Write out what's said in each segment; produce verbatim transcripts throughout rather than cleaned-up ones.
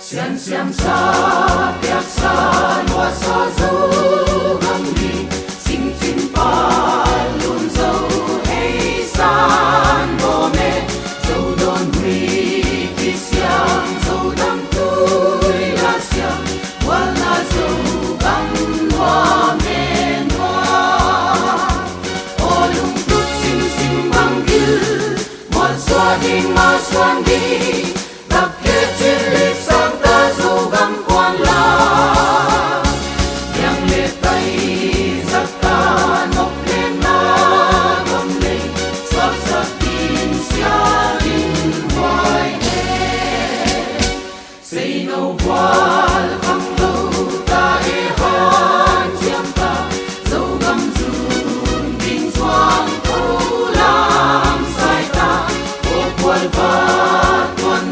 Siansiamsa piaksa luahsa Zogam hi, singcin pal lum zo hei san bawm e, Zo dawn hui kisiang, Zo dam tui la siang, gualna Zogam nuam e nuam. Aw lungtut simsim bang gil, mualsuah ding masuan ding, tak khe cin lik sang ta Zogam puan la. Yang le tai zak ta nok le na gam lei, suaksak ding sia ding huai e. Seino vual khang lo ta e, hanciam ta Zogam zun ding zuang ko lam sai ta, ko pual va tuan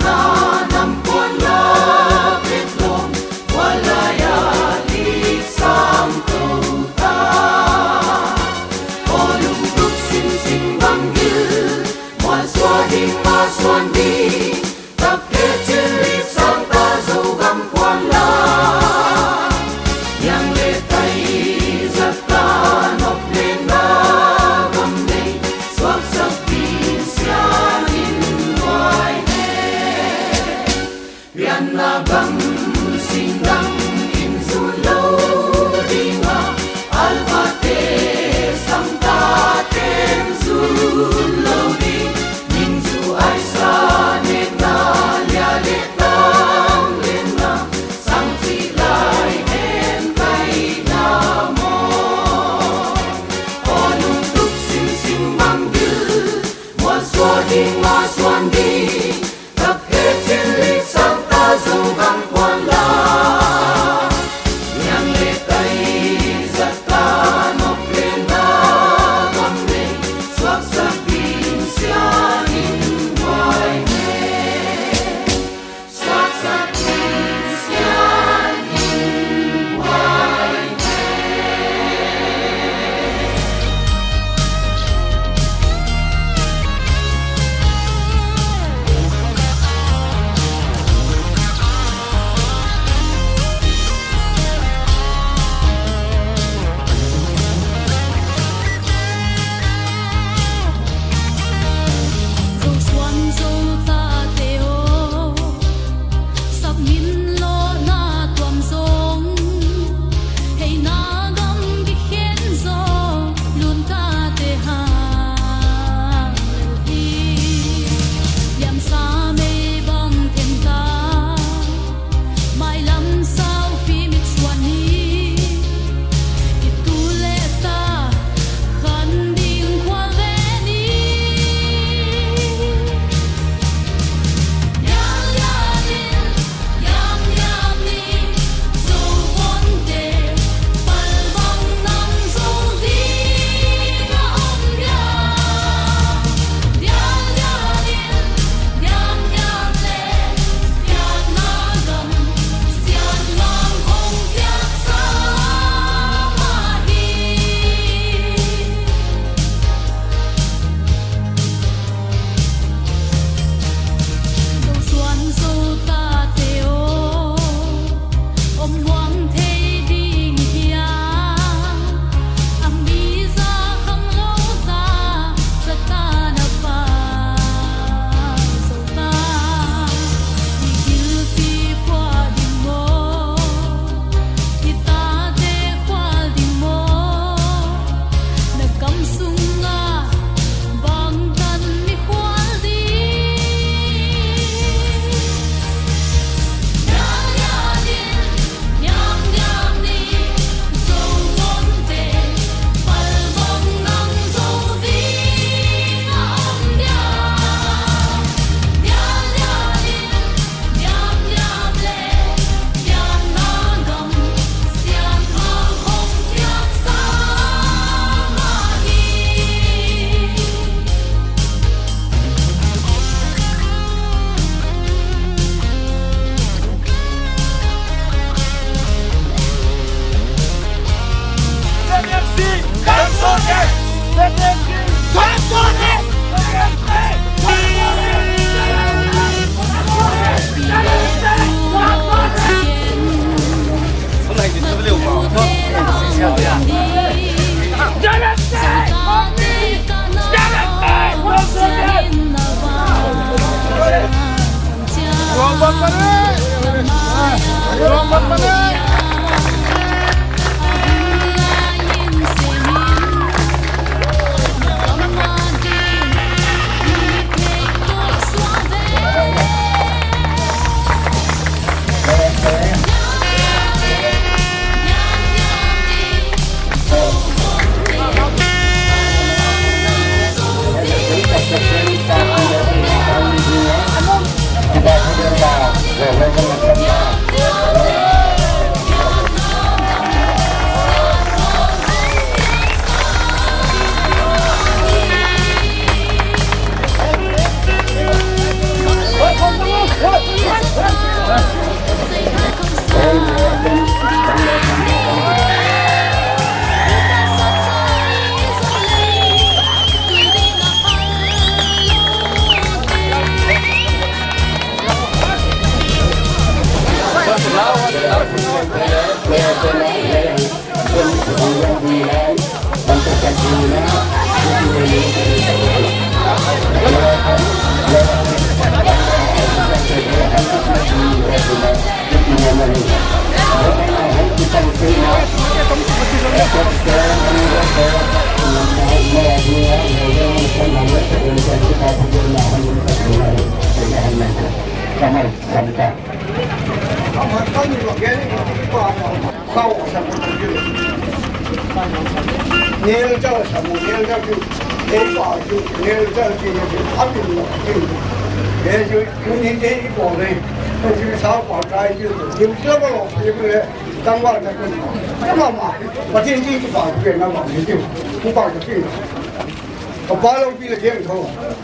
Ka pa Lopi le Thiangtho,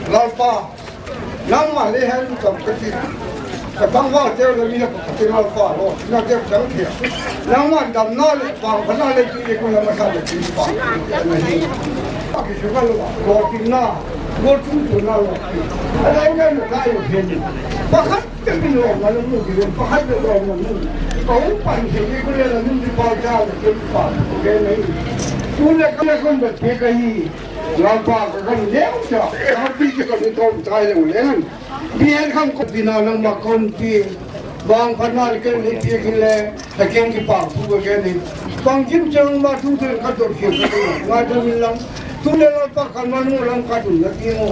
Lalpa, nangmah le hen ka ti, ka tangval teu le mi le ka ti Lalpa lo, na teu tang thia. Nangmah damna le pangphatna le ti le kun le masa le ti pa na hi. Pa ki su ka lo, lo ti na, lo chung tu na lo. A dai na lo kai lo hen. Pakhat te min lo ma lo mu ti lo, pakhat lo lo ma mu. Ka u pan se ni kun le la min ti pa ja le ti pa ke na hi. Tu le ka le kun ba te ka hi. Lalpa ka gam neu cia, ka pi cia ka mi tawm tai leng leng. Bian kham ko pina nangmah kon pi. Bang phatna le ken le pi kin le, ta ken ki pang pu ka ken ni. Bang kim ciang ma thu thu ka dot khia ka dot. Ngai ta min lam. Tu le Lalpa kan ma nu lam ka dun na ti ngo.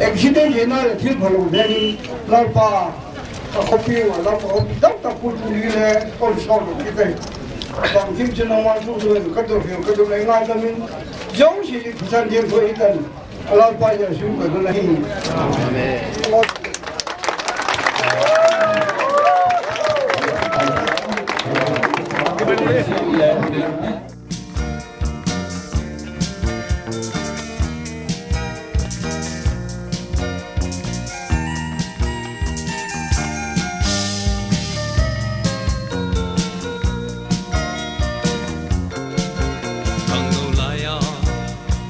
Accident he na le thil pha lo le ni. Lalpa ka khopi ma lam ka khopi dang ta pu tu ni le kon so lo ki tai. Bang kim ciang ma thu thu ka dot khia ka dot le ngai ta min. Zong si Pathian ding thu i tan. Lalpa Jesu ka dun ahi. Amen. Khangno lai-a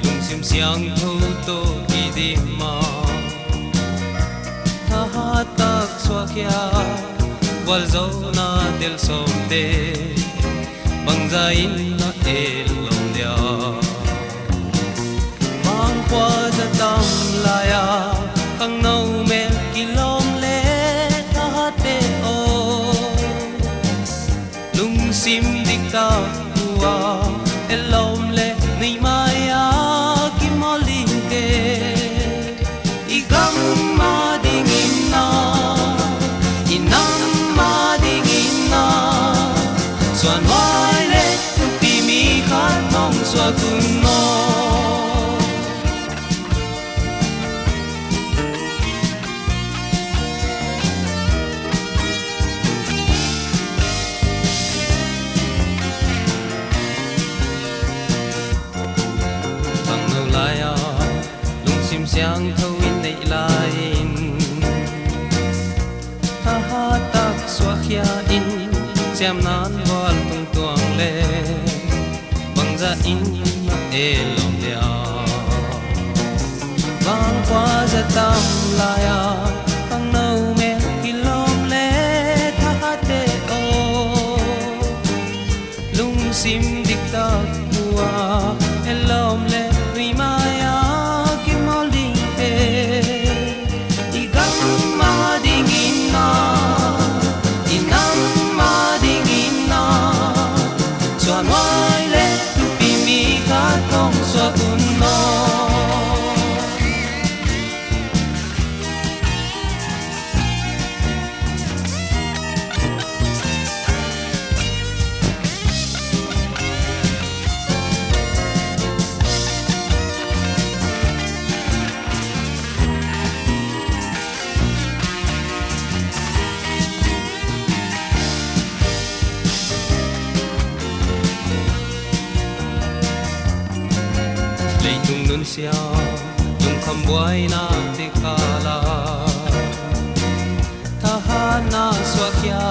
lungsim siangtho tawh kidim a, thahat tak suahkhia, gualzawhna tel sawmte, bangzah in na et lawm dia. Mangkhuaza tam lai-a khangno mel kilawm le thahatte aw, lungsim diktak uh a et lawm le nuih mai-a kimawl dingte. I gam a dingin a, i nam a dingin a, suanhuai le thupi mi khat hong suak un maw. Khangno lai-a lungsim siangtho in neih lai-in, thahat tak suahkhia in, siamnan bual tungtuang le bangzah in e lawm dia. Bang khua za tam lai-a khangno mel kilawm le thahat e aw. Lungsim diktak uh a e lawm le nui mai-a kimawl ding te. I gam mah dingin a, i nam mah dingin a, suanhuai le thupi mi khat hong suak un aw. Leitung nunsia lungkham buaina te kala thahatna suahkhia,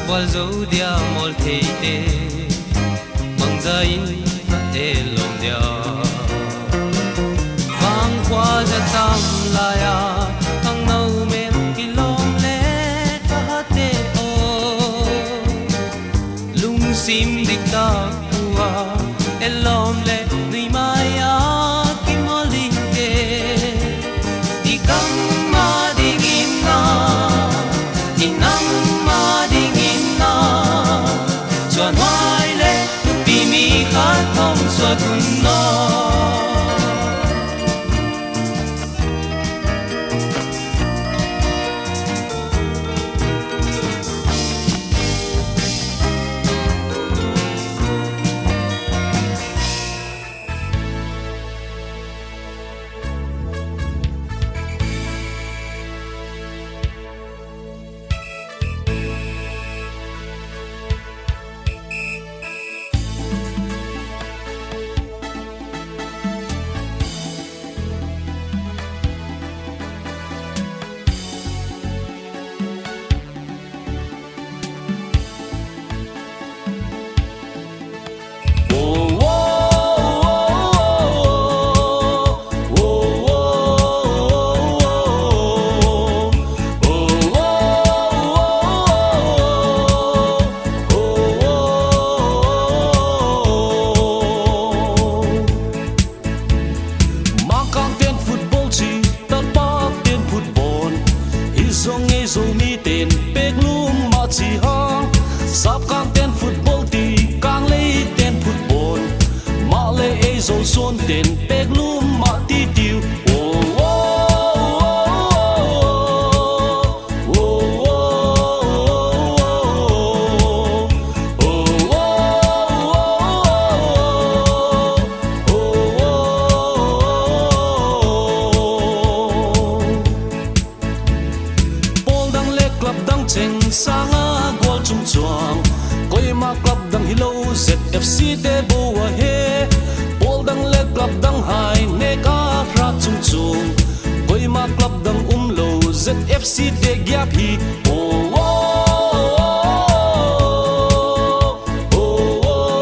bual zo dia mawl theite, bangza in a e lawm dia. Bang khua za tam lai-a khangno mel kilawm le thahat e aw. Lungsim diktak uh a e lawm le nui mai-a kimawl ding te. I gam mah dingin a, i nam mah dingin a, suanhuai le thupi mi khat hong suak un aw. Mangkang ten football ci, Talpa ten football, i zong ei Zomi ten pek lum mah ci hang. Sapkang ten football ti, Kanglei ten football, mah le ei Zo suan ten pek lum mah ti tiu. Oh, oh, oh, oh. Pawl dang le club dang ceng sanga gual cungcuang, koima club dang hi lo Z F C te bo a he. Pawl dang le club dang hai nek a hrat cungcung, koima club dang um lo Z F C te giap hi. Oh, oh, oh, oh.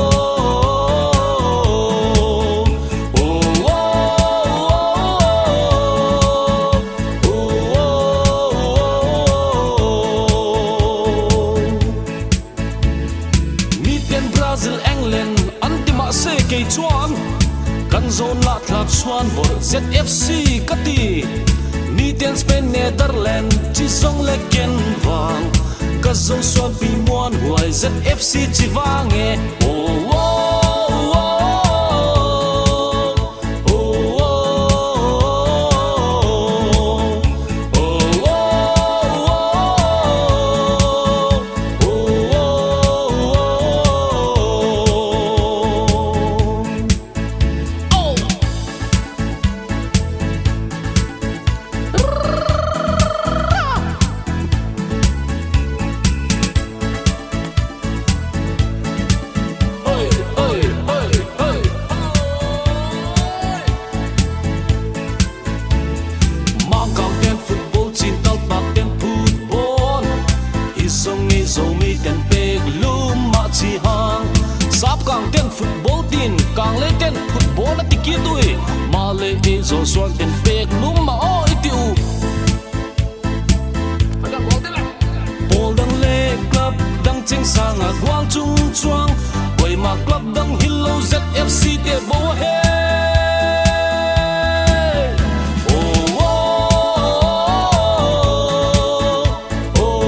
Miten Brazil, England an ti mah se kei cuan, kan zon lah thlak suan vawh Z F C ka ti. Miten Spain, Netherlands ci zong le ken vang, ka Zo suanpi muanhuai Z F C ci vang e. Oh, oh, oh, oh. Ten football tin, Kanglei ten football a ti kit uh hi. Malay ei Zosuan ten pek lum mah aw i ti uh. Pawl dang le club dang cing sangah guang cung cuang. Koima club dang hi lo, Z F C te bo a he. Oh, oh, oh, oh.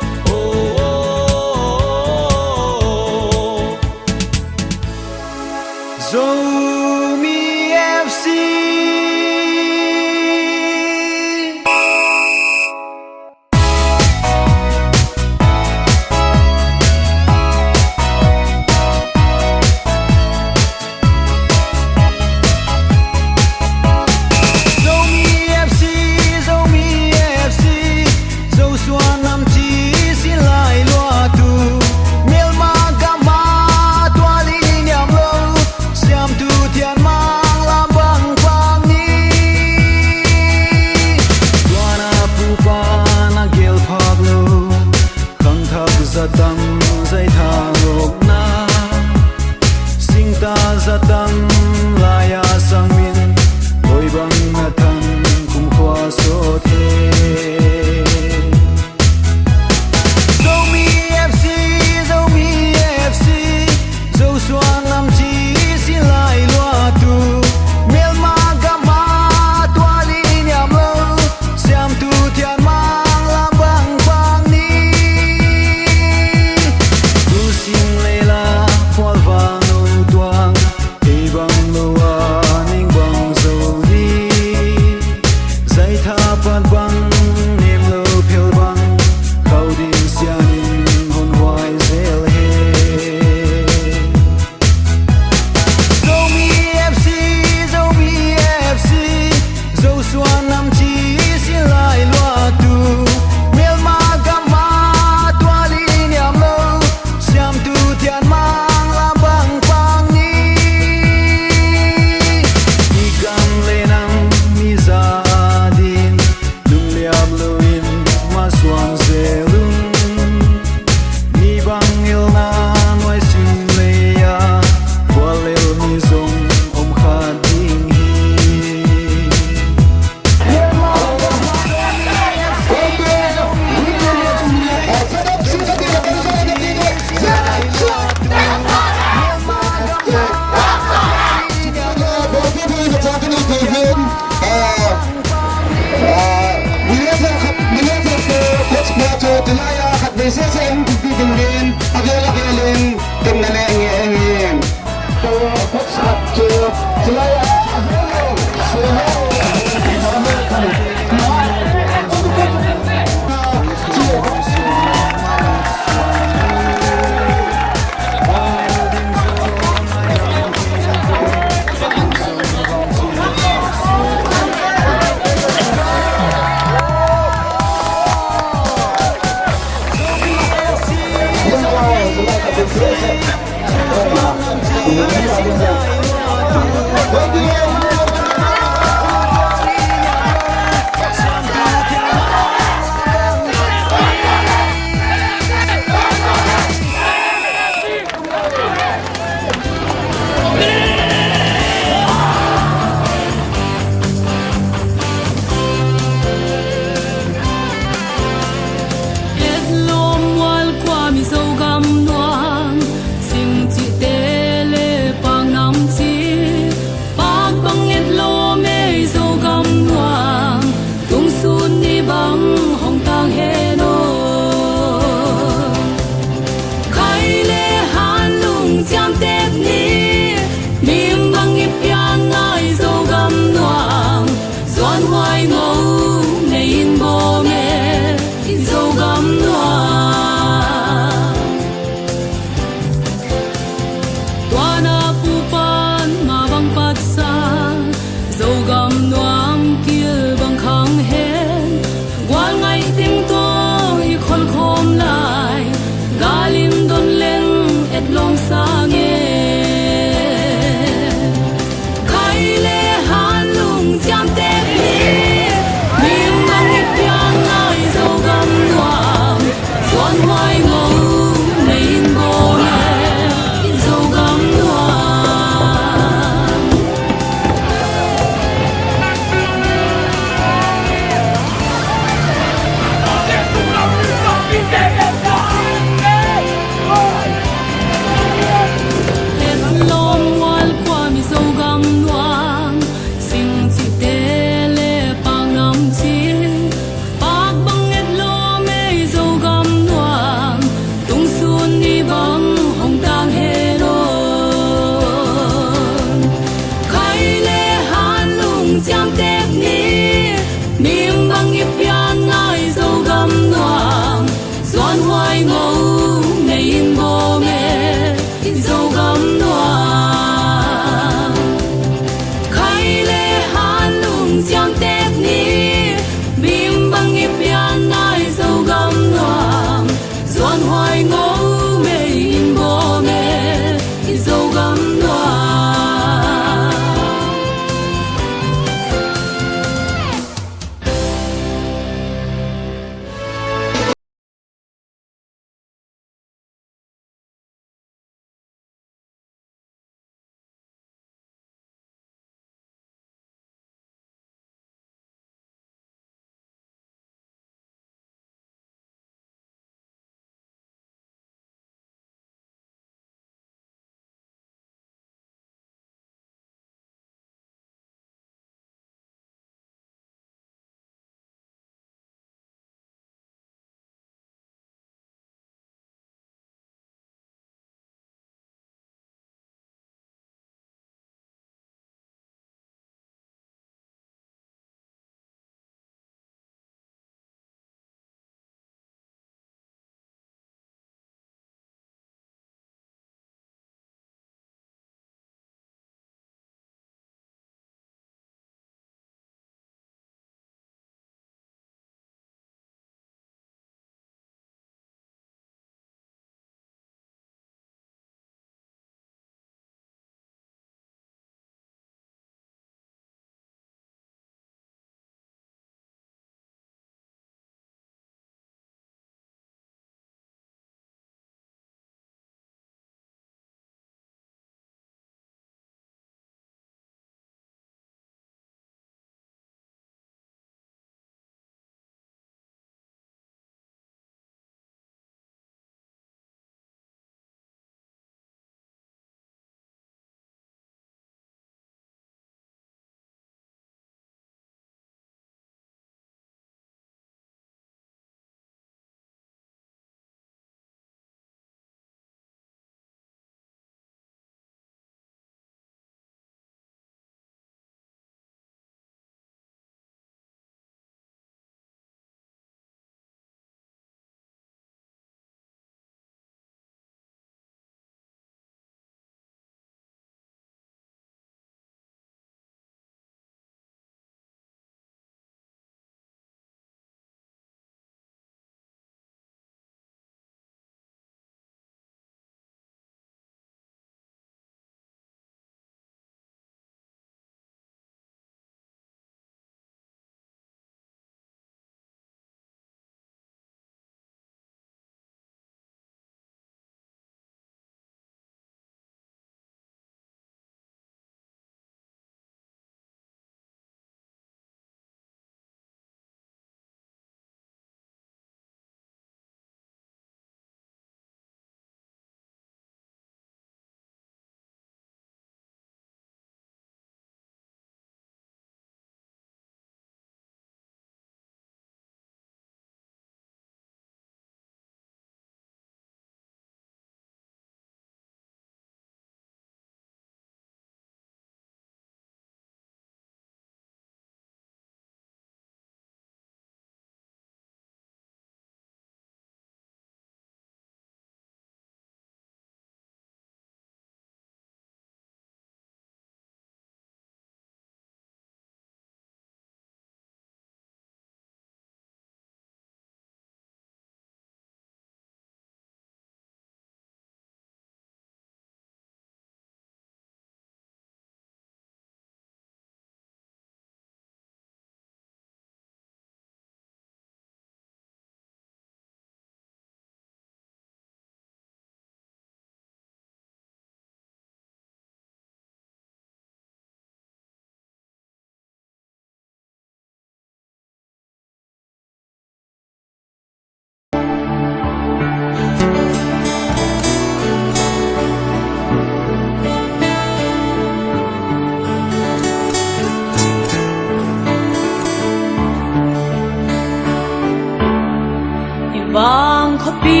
Pi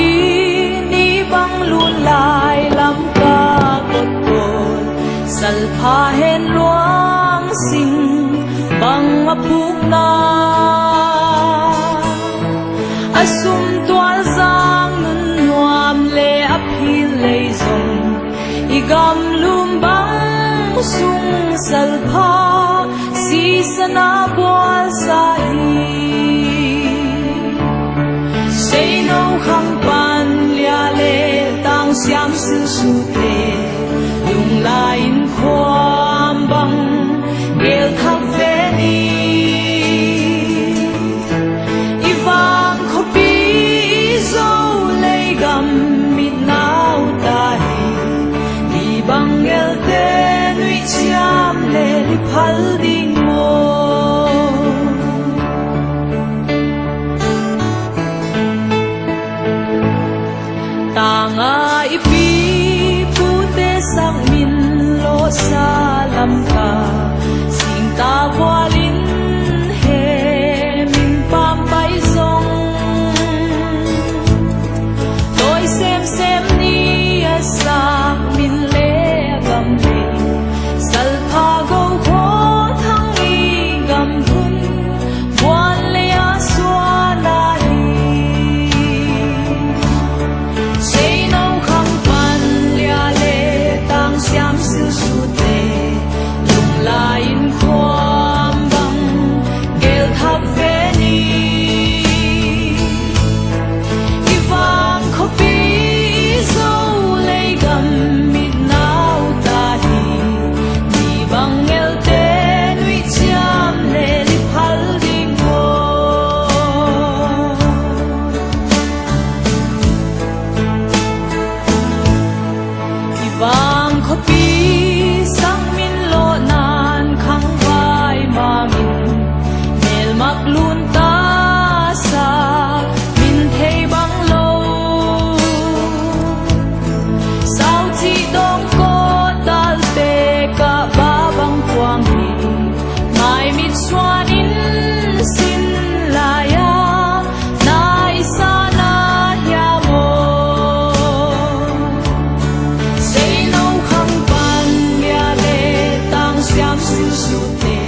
nih bang lun lai lam ka kotkawl, salpha hen luang sing bang a phukna, a sumtual zang nun nuam le a phil lei zong, i gamlum bang sung salpha sisan a bualsa hi. Seino khang pan lia le tang siam silsute, lunglai in khuam bang gel thak ve ni. I vang khuapi Zo lei gam mit nau ta hi. Ni bang gelte nuih ciam le li phal ding maw? Tanga i pi pute sak min lawhsa lam ka, singta vualin he min pampai zong, tawi semsem ni a sak min le a gam le, salpha go khua thang i gam hun buan le a suan ahi. Seino khang pan lia le tang siam silsute, lunglai in khuam bang gel thak ve ni. I vang khuapi Zo lei gam mit nau ta hi. Ni bang gelte nuih ciam le li phal ding maw? I vang khuapi sang min lawh nan khang vai ma min, melmak lun ta sa min thei bang lo. Sau cih dong kawt talte kah ba bang kuang hi. Mai mit suan in sin lai a, na i sa na hiam aw? Seino khang pan lia le tang siam silsute.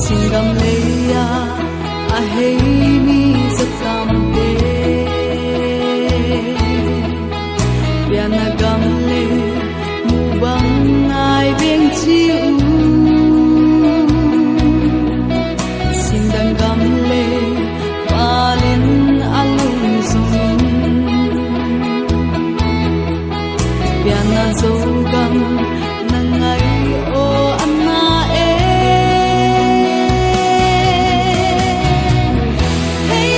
Singgam lei-ah a hei mi zatamte, pianna gam lei mu bang ngai beng ci uh. Sindang gam lei palin a lungzongin, pianna Zogam na ngai aw a na e. Hei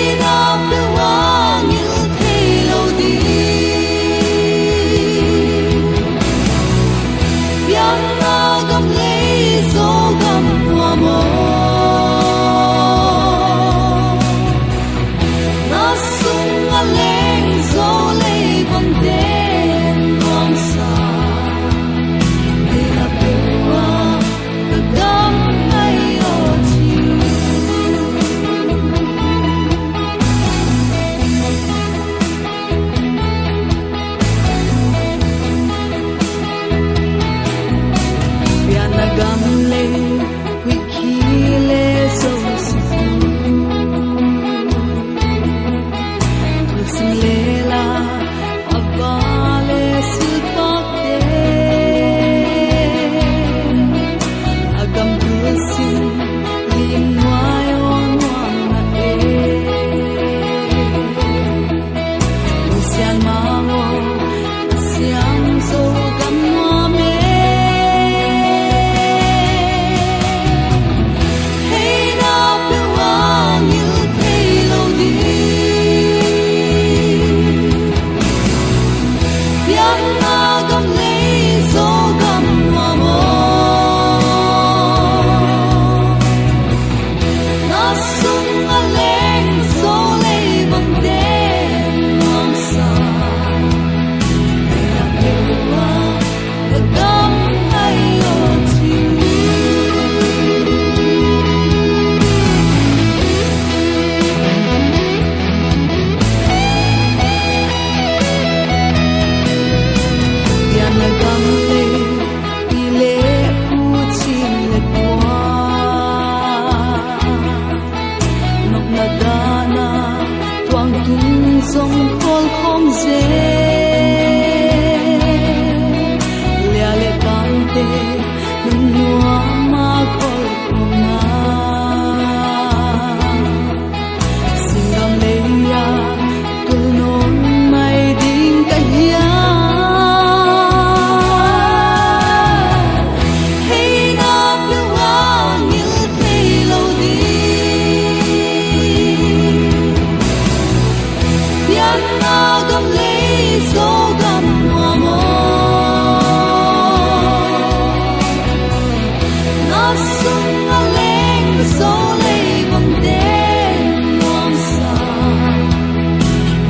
Sung a leng zo lei bang den nuam sa.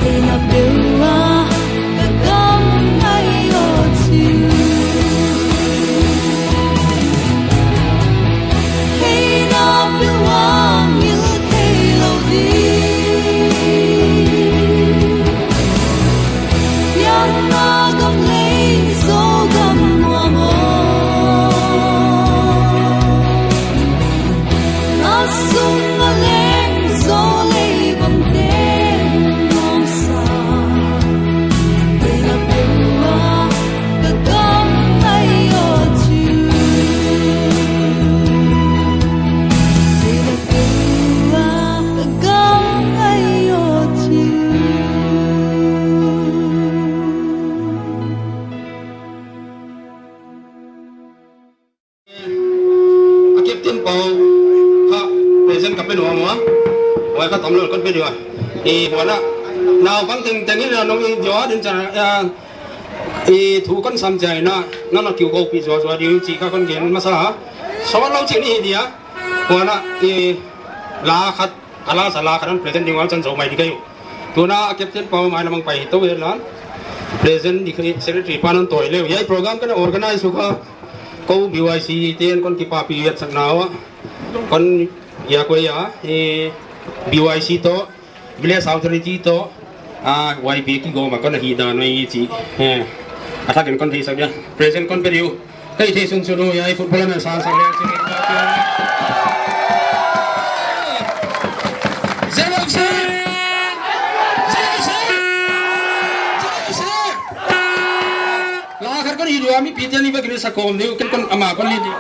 Hei na peuh a ka gam ngai aw ci. Hei na peuh a ngil thei lo ding. Pianna gam lei Zogam nuam aw. Na sung a leng zo lei bang den nuam sa. Hei na peuh a ka gam ngai aw ci. Hei na peuh a ka gam ngai aw ci. A captain pau kha present ka pe nuam ua. Huai kha tam lo kon pe dih ua. I huan ah naupang tengteng in a nong i jaw din can a, i thu kon sam ciang in a, nang na kiu ko pi zuazua dih ci kha kon gen masa a. Sawt lo ci ni hi dih a. Huan ah i la khat a la sa la khat an present ding ua can zo mai dih kei uh. Tuna a captain pau mai lamang pai hi to hen lan. Present dih kei secretary pan an tawi leu. Hiai program kan organize uh kha ko B Y C te an kon kipahpih hiatsak na ua. Kon ia koi a, eh, B Y C to, Village Authority to, ah, Y B kigawm a kon a hih dan uh hi ci. Eh, a thakin kon theihsak dia. Present kon pe dih uh. Kei thei sunsun uh, hiai football a na sangsak leng cin. Zero six! Zero six! Zero six! La khat kon hi dua, mi pite ni ba kini sa kom ni, ken kon ama kon li ni.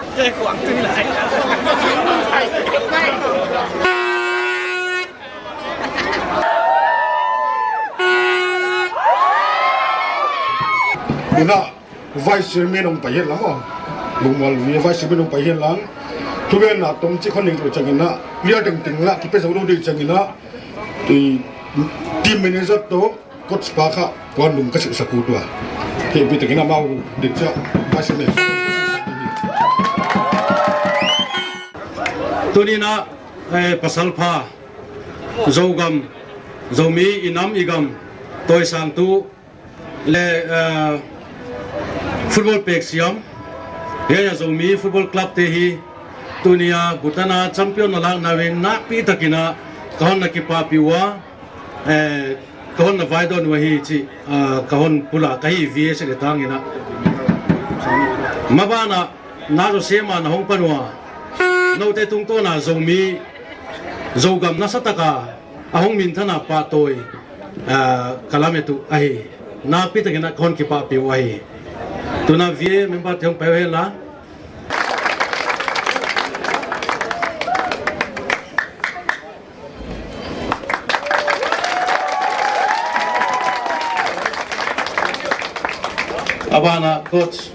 Ina. Vice Chairman hong pai hen lang aw. Lungmual Vice Chairman hong pai hen lang. Thugenna tomcik hong nei lo ciangin ah, player tengteng lah kipia zo lo ding ciangin ah, i, team manager to coach pa kha puan lum ka silhsak uh tua. Hehpihtakin amau ding ciah Vice Chairman. Tuni-in ah, eh, pasal pha, Zogam, Zomi i nam i gam tawisangtu le, eh, football pek siam, hiai a Zomi Football Club te hi tuni-a Bhutan a champion na lakna uh in nakpitakin ah ka hon na kipahpih ua, eh, ka hon na vaidawn uh ahi cih, ah, ka hon pulak ka hi V S le tangin ah. Maban ah na zawsem a na hong pan ua, note tungtawn a Zomi, Zogam nasataka a hong minthan a pahtawi, ah, ka lamet uh ahi. Nakpitakin ah ka hon kipahpih uh ahi. Tuna V A member te hong pai uh hen la. A ban ah coach.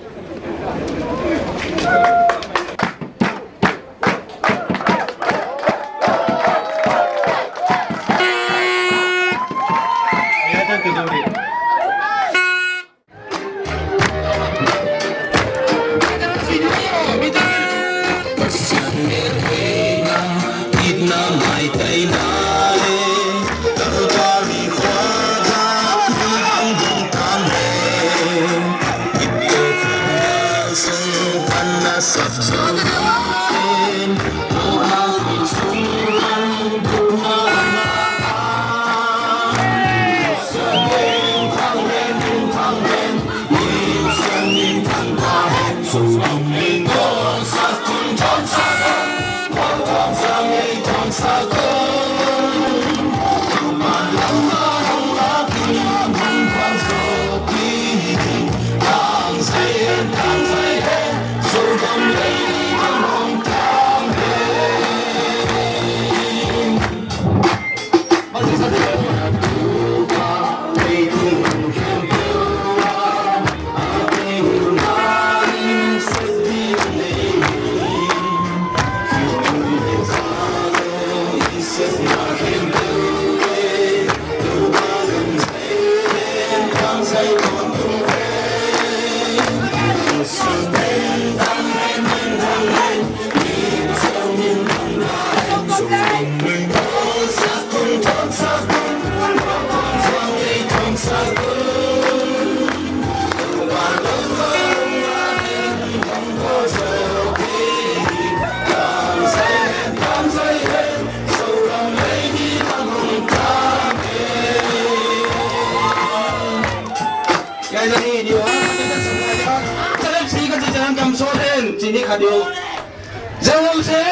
Zalose!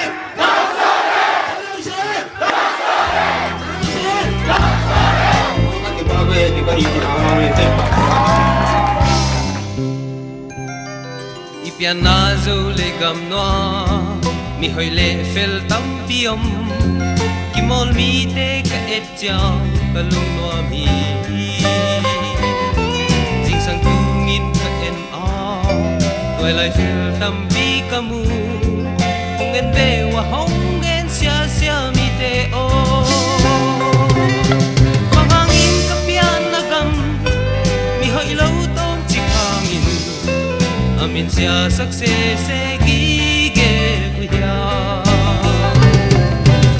I pianna Zo le gamnuai, mihoih le fel tampi om. Kimawl mite ka et ciang ka lungnuam hi. Zingsang tungin ka en a, tuailai fel tampi ka mu. Hong en ve ua, hong en siasia mite aw. Bang hangin ka pianna gam mihoih lo tawmcik hangin a min siasak sese gige uh hiam?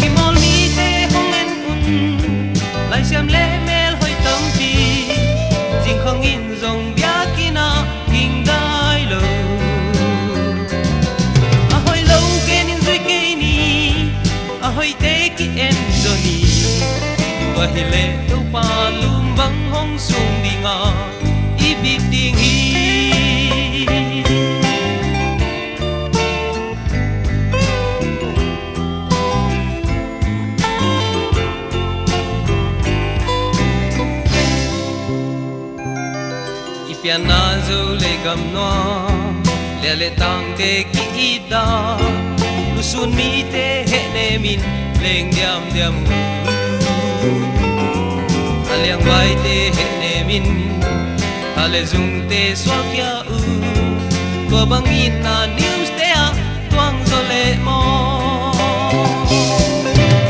Kimawl mite hong en un, laisiam le melhoih tampi. Zingkhang in zong biakinn ah ging dai lo. A hoih lo genin zui kei ni, a hoihte ki-en zaw ni. Tua hileh Topa lum bang hong sung ding a, i bit ding hi. I pianna Zo le gamnuai, liah le tangte ki-it a, lusun mite hehnem in leng diamdiam uh. A liangvaite hehnem in a le zungte suahkhia uh. Tua bangin a newste ah tuang zaw leh maw?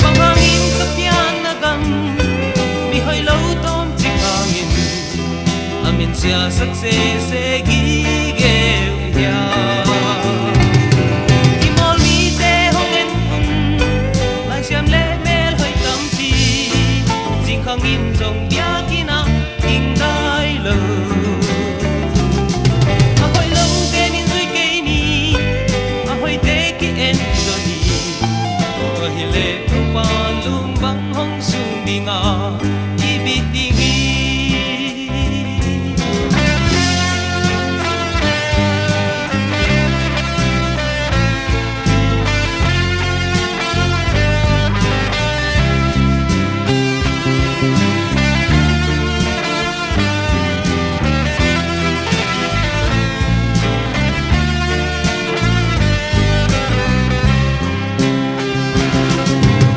Bang hangin ka pianna gam mihoih lo tawmcik hangin a min siasak sese gige uh hiam? Kimawl mite hong en un, laisiam le melhoih tampi. Zingkhang in zong biakinn ah ging dai lo. A hoih lo genin zui kei ni, a hoihte ki-en zaw ni. Tua hileh Topa lum bang hong sung ding a, i bit ding hi.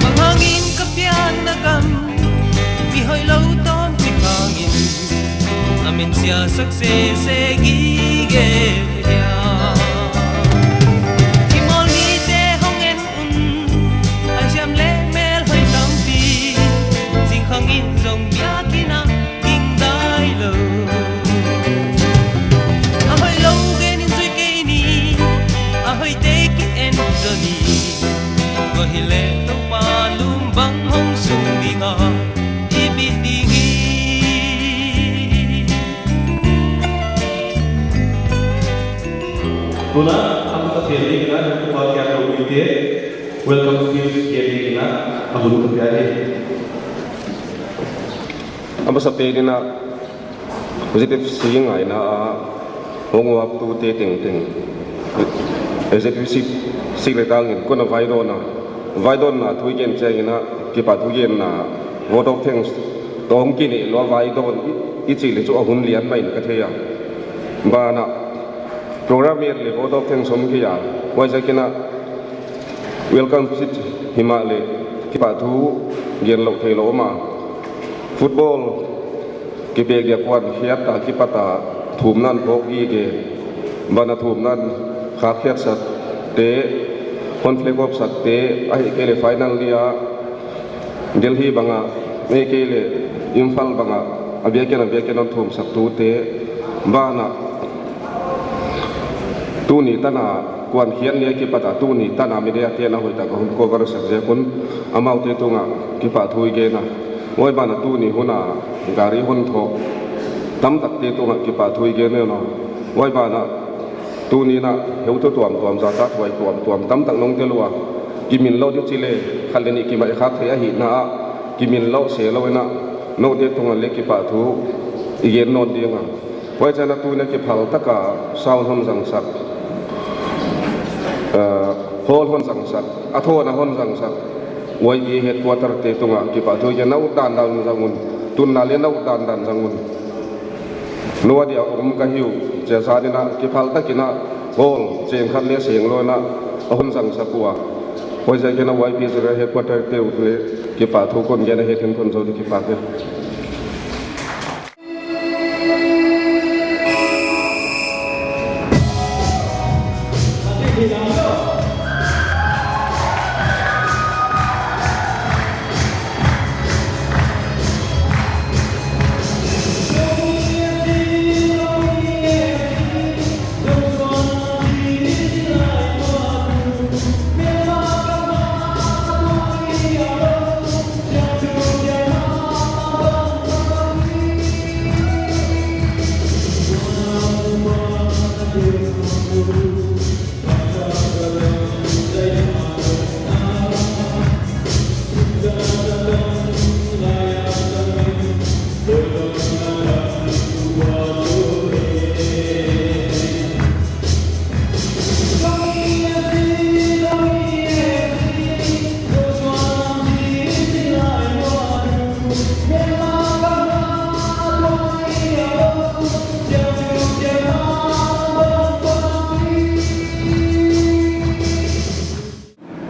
Bang hangin ka pianna gam mihoih lo tawmcik hangin a min siasak sese gige uh hiam? Kimawl mite hong en un, laisiam le melhoih tampi. Zingkhang in zong biakinn ah ging dai lo. A hoih lo genin zui kei ni, a hoihte ki-en zaw ni. Tua hileh Topa lum bang hong sung ding a, i bit ding hi. Tuna a masa pen dingin a, Topa kiang lo mite welcome speech gen dingin a, a hun ka pia hi. A masa pen in a, Z F C ngaina a hong uaptute tengteng, Z F C sik le tangin kona vaidawnna, vaidawnna thu i gen ciangin a, kipahthu genna, vote of thanks tawh hong kineh lua, vaidawn i, i cih le cu a hun lian mah in ka thei a. Banah program et le vote of thangs om kei a, huaiziakin a welcome speech hi mah le kipahthu gen loh thei lo om a. Football kipek dia kuankhiat a kipat a thumna in phawk gige, banah thumna in khakkhiat sakte, hon flag off sakte, ahih kei le final ni a Delhi bangah, ahih kei le Imphal bangah, a biakinn a biakinn hon thumsak tute, banah tuni tana kuankhiat ni a kipat a tuni tana media te in a hoihtak a hon cover sak ziak un amaute tungah kipahthu i gen a. Huai banah tuni hun a gari hon thawh tamtakte tungah kipahthu i gen uh a. Huai banah tuni in a heuthu tuamtuam, zathuai tuamtuam tamtak nong tel uh a. Kimin loh ding ci le khat le nih kimaih khak thei ahihna ah, kimin loh se lo in a, note tungah le kipahthu i gen nawn ding a. Huai ciangin a tuni a kiphal taka sound hon zangsak Hall hon zangsak, a thawn a hon zangsak Y P headquarter te tungah kipahthu gen, na ut dandan zang un, tunna le na ut dandan zang un. Nua dia om ka hi uh, cia saninah kiphal takinah hall cengkhat le senglawnah a hon zangsak uh a, huaizia kinah Y P General Headquarter te uh le kipahthu kon gen a, hetin kon zo di, kipak hi.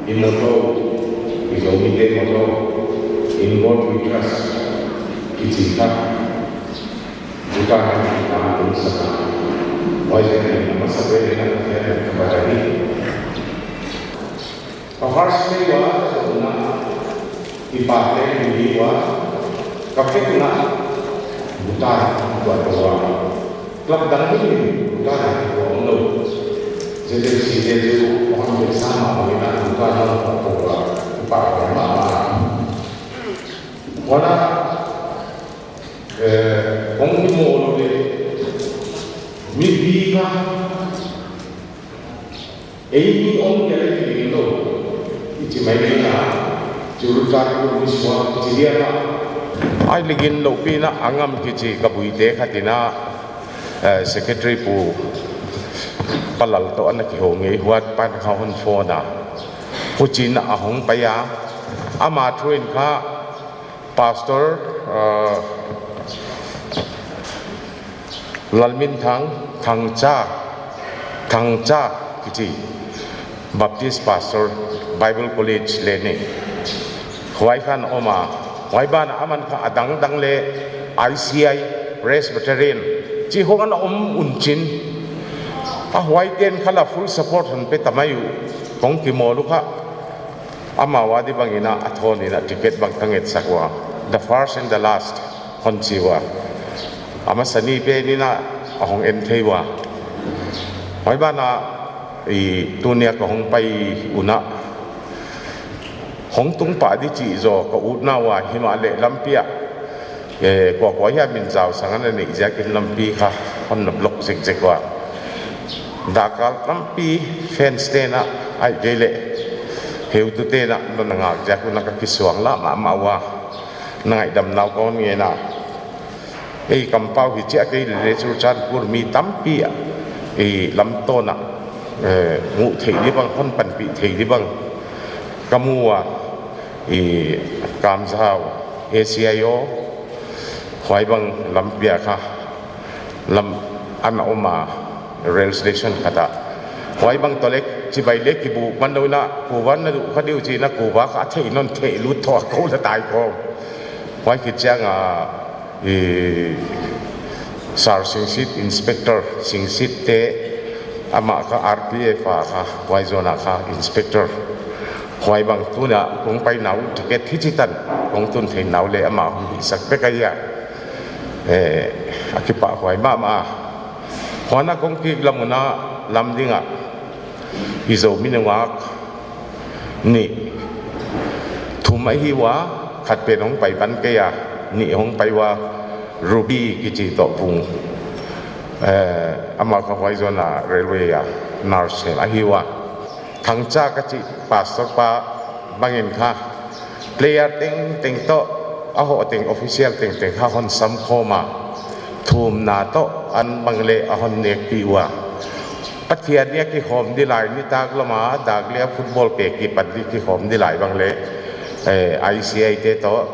I motto, i Zomite motto, "In God We Trust," kici kha. Bhutan in a tung sak a, huaizia in a masa pen in a ka fiat in ka bat ahi. Ka first pay wa ka zong na, i pa te in ni wa ka fiat na, Bhutan wa to wa. Club dang hi in Bhutan a hi wa om lo. Z F C te zu hong ve sa ma ma in a Bhutan a wa to wa. I pa wa ma ma. Wa na, eh, hong hi mo lo le. Mi bi ka. Ei mi om kia le ki ligin lo. I ci mai mai na. Churu char ku mi sua ci dia na. Ai ligin lo pi na a ngam kici ka buite khat in a, eh, secretary pu Palal tawh a na kiho ngei, huat pan kha hon phone a. Pu ci na a hong pai a. Ama thu in kha Pastor, ah, Lalminthang, Thangcha, Thangcha kici, Baptist Pastor, Bible College le ni. Huai khan om a, huai ban a man kha a dangdang le I C I, Presbyterian ci hong an om un cin. A huai ten kha la full support hon pe ta mai uh, kong kimawl uh kha. Amau a di bangin a, a thawn in a ticket bang ka ngetsak ua, the first and the last hon ci ua. A masa ni pen in a, a hong en thei ua. Huai ban a, i tunia ka hong pai un a, hong tung pah di cih zaw ka utna ua, himahleh lampi ah, eh, kuakua hiam in zau sang a na neih ziakin lampi kha hon na block zekzek ua. Dahkal tampi fans te'n a, ahih kei leh heutu te'n a, na ngak ziak un a ka kisuang lah mahmah ua. Na ngaihdamna uh ka hon ngen a. Ei kampau hi ciah kei leh Churachandpur mi tampi ah, ei lamtawn ah, eh, muh theih di bang, hon panpih theih di bang ka mu ua. I Kamzau, A C I aw, huai bang lampi ah kha lam an a om a, rail station khat ah. Huai bang tawh le cibai le kibuh man lo in a, kuva na duh kha diu ci in a, kuva kha a theih non theih lut thawh a ko la tai kawm. Huai khit ciang a, i Sar Singsit, Inspector Singsit te, amah kha R P F a kha, huai zawn a kha Inspector. Huai bang tun a kong paina uh ticket hi ci tan, kong tun theihna uh le amah hong hihsak pek ahi a. Eh, a kipahhuai mahmah a. Huan a kong kik lam un a lam ding a, i Zomi nungak nih, thum ahi ua, khat pen hong pai pan kei a, nih hong pai ua, Ruby kici tawh vung. Eh, amah kha huai zawn a railway a nurse ahi ua. Thangcha ka cih pastor pa bangin kha player tengteng tawh, a hawh teng official tengteng kha hon samkhawm a, thumna tawh an bang le a hon nekpih ua. Pathian ni a kikhawm di lai, nitak lama dak le a football pek kipan di kikhawm di lai bang le, eh, I C I te tawh,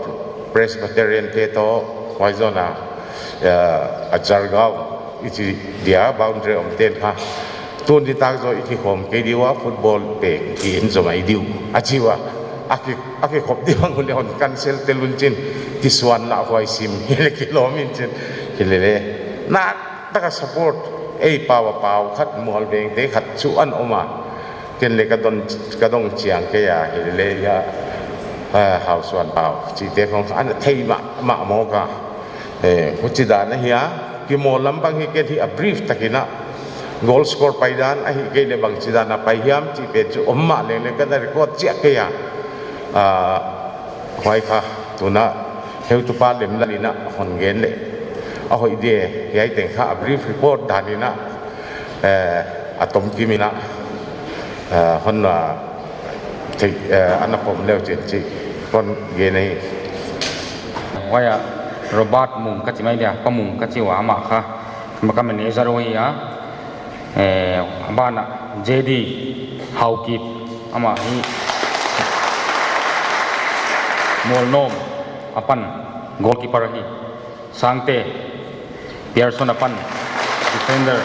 Presbyterian te tawh, huai zawn a, eh, a Jargaon i ci dia boundary om ten kha, tun nitak zaw i kikhawm kei di ua, football pek ki in zomai di uh a ci ua, a ki, a kikhop di bang uh le hon cancel tel un cin, kisuan lah huai sim hi le kilawm in cin, hi le le. Na taka support, ei pau a pau khat, Mualveng te khat cu an om a, ken le ka don, ka dong ciang kei a, hi le le ia, ah, Hausuan pau cihte khong an thei mah, mah mawk a. Eh, huci dan ahi a, kimawl lam bang hi ken hi a brief takin ah, goal score pai dan ahi kei le bang ci dan a pai hiam cih pen cu om mah leng le ka na record ciah kei a. Ah, huai kha, tunah heutupa lemlan in ah hon gen le a hoih di e, hiai teng kha a brief report dan in ah, eh, a tomkim in ah, eh, hon, ah, thei, eh, a na pom leu cin cih kon gen ahi. Huai ah Robert Mung ka ci mai dia, Pa Mung ka ci ua, amah kha ka manager uh hi a. Eh, a banah J D Haukip, amah hi Mualnawm a pan goalkeeper ahi. Sangte, Pearson a pan defender.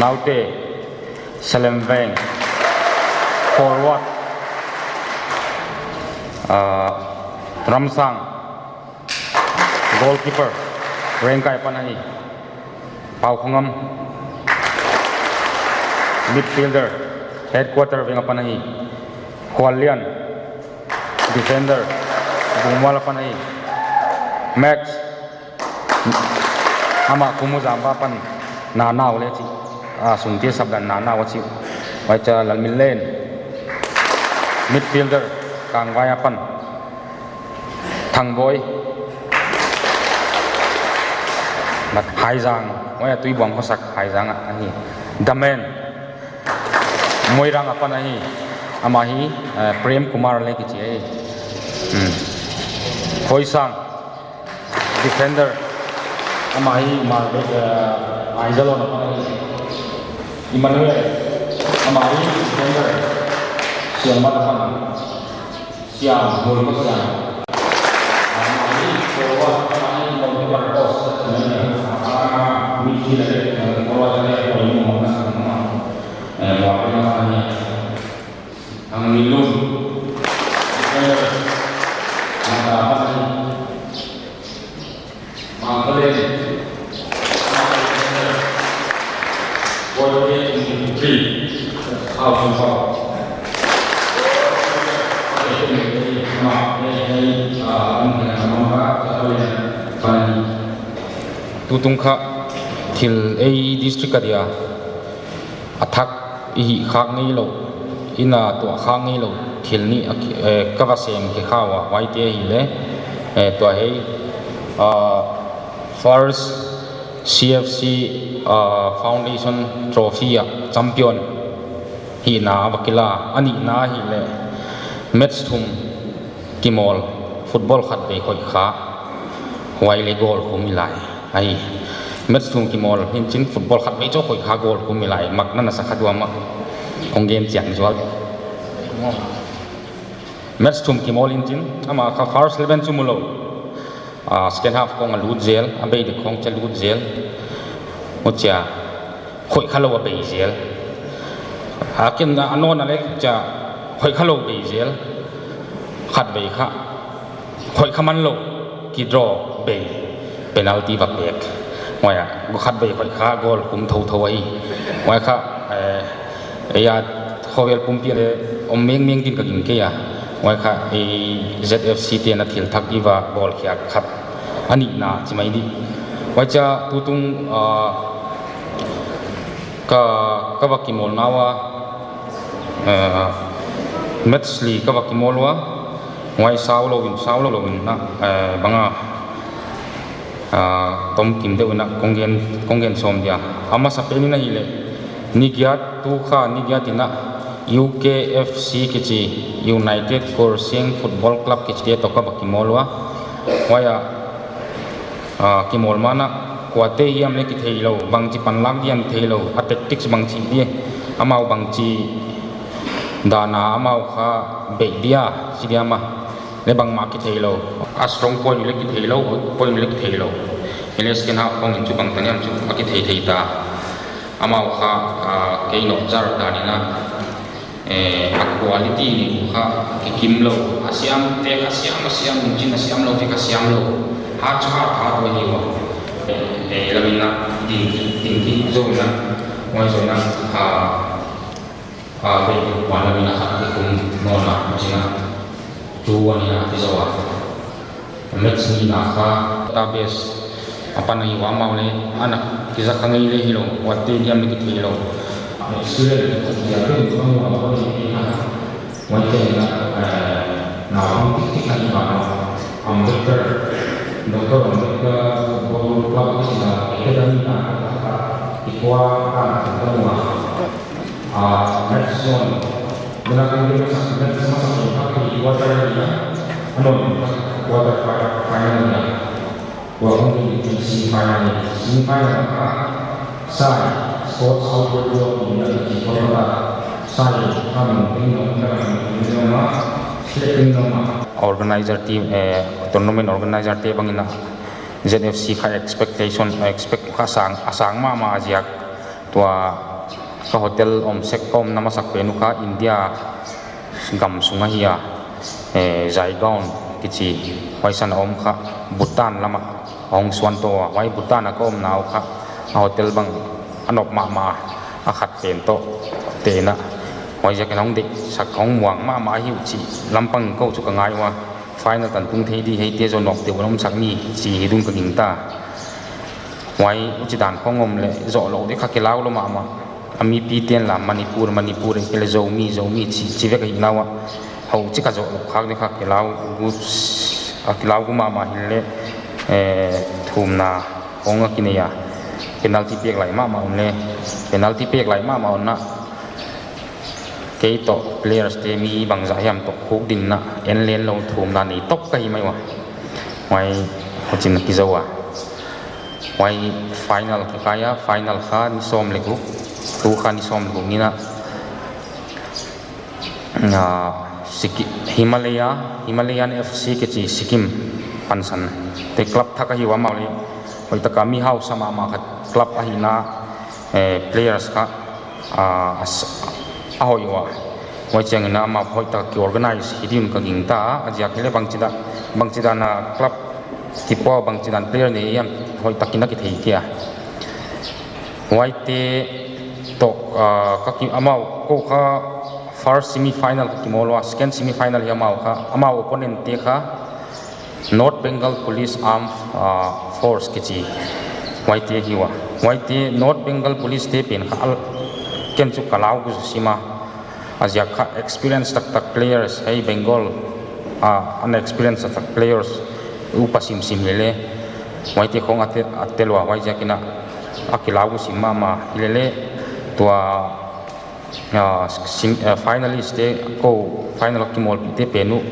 Naute, Salemveng forward. Ah, Ramsang goalkeeper, Rengkai a pan ahi. Pau Khongam, midfielder, headquarter veng a pan ahi. Khuallian, defender, Bungmual a pan ahi. Max, amah Kumuzamba pan, Nanau le ci, a, sungtil sapdan Nanau a ci. Huai ca Lalminlen, midfielder, Kangvai a pan. Thangbawi. Haizang, huai a Tuibuang khuasak Haizang ah ahi. Damen, Moirang a pan ahi. Amah hi, eh, Prem Kumar le kici ahi. Hmm. Khoisang, defender. Amah hi Mar, eh, Aizalon a pan ahi. Emmanuel, amah hi defender. Siangmat a pan. Siam, Hmul Khua Siam. Amah hi forward, amah hi goalkeeper post a ci mai ni. Amah midfield a le, forward a le, goal mawkna sung amah. Eh, muak le amah hi. Thang Min Lun. Defender. Amah ta amah hi. Tutung kha thil ei district a dia a thak i hih khak ngei lo, i na tuah khak ngei lo thil nih a ki-, eh, ka va sem khe kha uh a, huaite ahih leh, eh, tua hei, ah, first C F C, ah, Foundation Trophy ah champion hihna a va kila, a nihna ahih leh match thum kimawl, football khat vei khoih kha, huai le goal khum hi lai. Ahi, match thum kimawl hi in cin football khat vei cu khoih kha goal khum hi lai, mak na na sa kha duam ah kong gen cian zual. Match thum kimawl hi in cin, amah kha first eleven cu mu lo. Ah, second half khong a lut zel, a bei dek khong cia lut zel. Hucia, khoih kha lo a bei zel. A kin a nawn a lek cia, khoih kha lo bei zel. Khat bei kha, khoih kha man lo, ki draw bei, penalty va pek. Huai a, khat bei khoih kha, goal khum thotho ahi. Huai kha, eh, ei a, khovel pumpi le om mengmeng din ka ging kei a. Huai kha, ei Z F C te na thil thak i va bawlkhiak khat a nihna ci mai dih. Huai cia tutung, ah, ka, ka va kimawl na ua, ah, match li ka va kimawl ua, huai sau lo in, sau lo lo in na, eh, banga, ah, tomkim deuh in ah kong gen, kong gen sawm dia. A masa pen in ahih leh, nigiat tu kha, nigiat in ah U K F C kici, United Khualsiang Football Club kici te tawh ka va kimawl ua. Huai ah, ah, kimawl man ah, Kuate hiam le kithei lo, bangci panlak diam kithei lo, a tactics bangci dia, amau bangci dana amau kha beih dia, ci diam a. Le bangmah kithei lo, a strong point le kithei lo, weak point le kithei lo. Ele second half khawng in cu bangtan hiam cu a kithei thei ta. Amau kha, ah, kei nawh zar danin a, eh, a quality nih uh kha kikim lo. A siamte kha siam, a siam uh cin, a siam lote kha siam lo. Hat cu hat, hat uh ahi uh a. Eh, eh, lamin a ding, ding, ding zo in a, huai zo in a, ah, ah, bei kuan lamin a khat kikum nawn a, cin a. Cu a nih a kizo a. Match nihna kha database a pan ahi uh a, amau le a nak kiza kha ngei le hi lo, kuate diam le kithei lo. Student khat zia pen ka mu a, ka mu a, huai pen na, eh, naupang tiktik ahi banah, Ambedkar, Doctor Ambedkar Football Club ka cih a academy na ka, ka, i kua ka na ka mu a. Ah, match zone. Bena kong dia masak, match masak zone kha quarter ni a. Anon quarter fi-, final ni a. Tua kong dia semi final ni. Semi final kha sai, Sports Outward Club ni a, ki kong kha sai, kha min ting nong, kha min ting nong ma, select ting nong ma. Organizer team, eh, tournament organizer te bangin a Z F C kha expectation, expect kha sang, a sang mahmah a ziak. Tua ka hotel om sek, ka omna masak pen uh kha India gam sung ahi a, eh, Zaigaon kici, huai san a om kha Bhutan lamah a hong suan to a, huai Bhutan a ka omna uh kha a hotel bang a nop mahmah a, a khat pen tawh te in a, huai ziakin hong deihsak hong muang mahmah ahi uh cih lampang ko cu ka ngai uh a. Final tan tung thei di, hei te zaw nawk teuh a omsak ni ci hi dun ka gingta. Huai uci dan khong om le zawh lo dek kha kilau lo mahmah. A mipi ten la Manipur, Manipur, ei kei le Zomi, Zomi ci, ci vek ahi nau ah. Ho ci ka zawh lo khak dek kha kilau gu, a kilau gu mahmah hi le, eh, thumna khong a kinei a. Penalty pek lai mahmah un le, penalty pek lai mahmah un ah. Kei tawh players te mi bangzah hiam tawh khuk dinna en len lo thumna nei tawp ka hi mai uh a. Huai hucin a kizo a. Huai final kikai a, final kha ni sawm le guk, tu kha ni sawm le guk ni a. Ah, Siki-, Himalaya, Himalayan F C kici Sikkim pansan te club thak ahi uh a, amau le hoih taka mi hausa mahmah khat club ahihna, eh, players kha a, a s-, a hoih uh a. Huai ciangin amau hoih tak ki organize hi ding ka gingta a, a ziak hi le bangci dan, bangci dan a club kipua, bangci dan player nei hiam hoih takin a kithei thei a. Huaite tawh, a, ka ki, amau ko kha first semi final ka kimawl uh a, second semi final hi amau kha, amau opponent te kha North Bengal Police Armed, ah, Force kici huaite hi uh a. Huaite North Bengal Police te pen kha al ken cu ka lau gu sim a. A ziak kha experience taktak players hei Bengal, ah, unexperienced taktak players upa simsim hi le. Huaite khong a te, a tel uh a, huai ziakin a kilau gu sim mahmah hi le le. Tua ah, sing-, ah, finalist te, ko final a kimawlpih te pen uh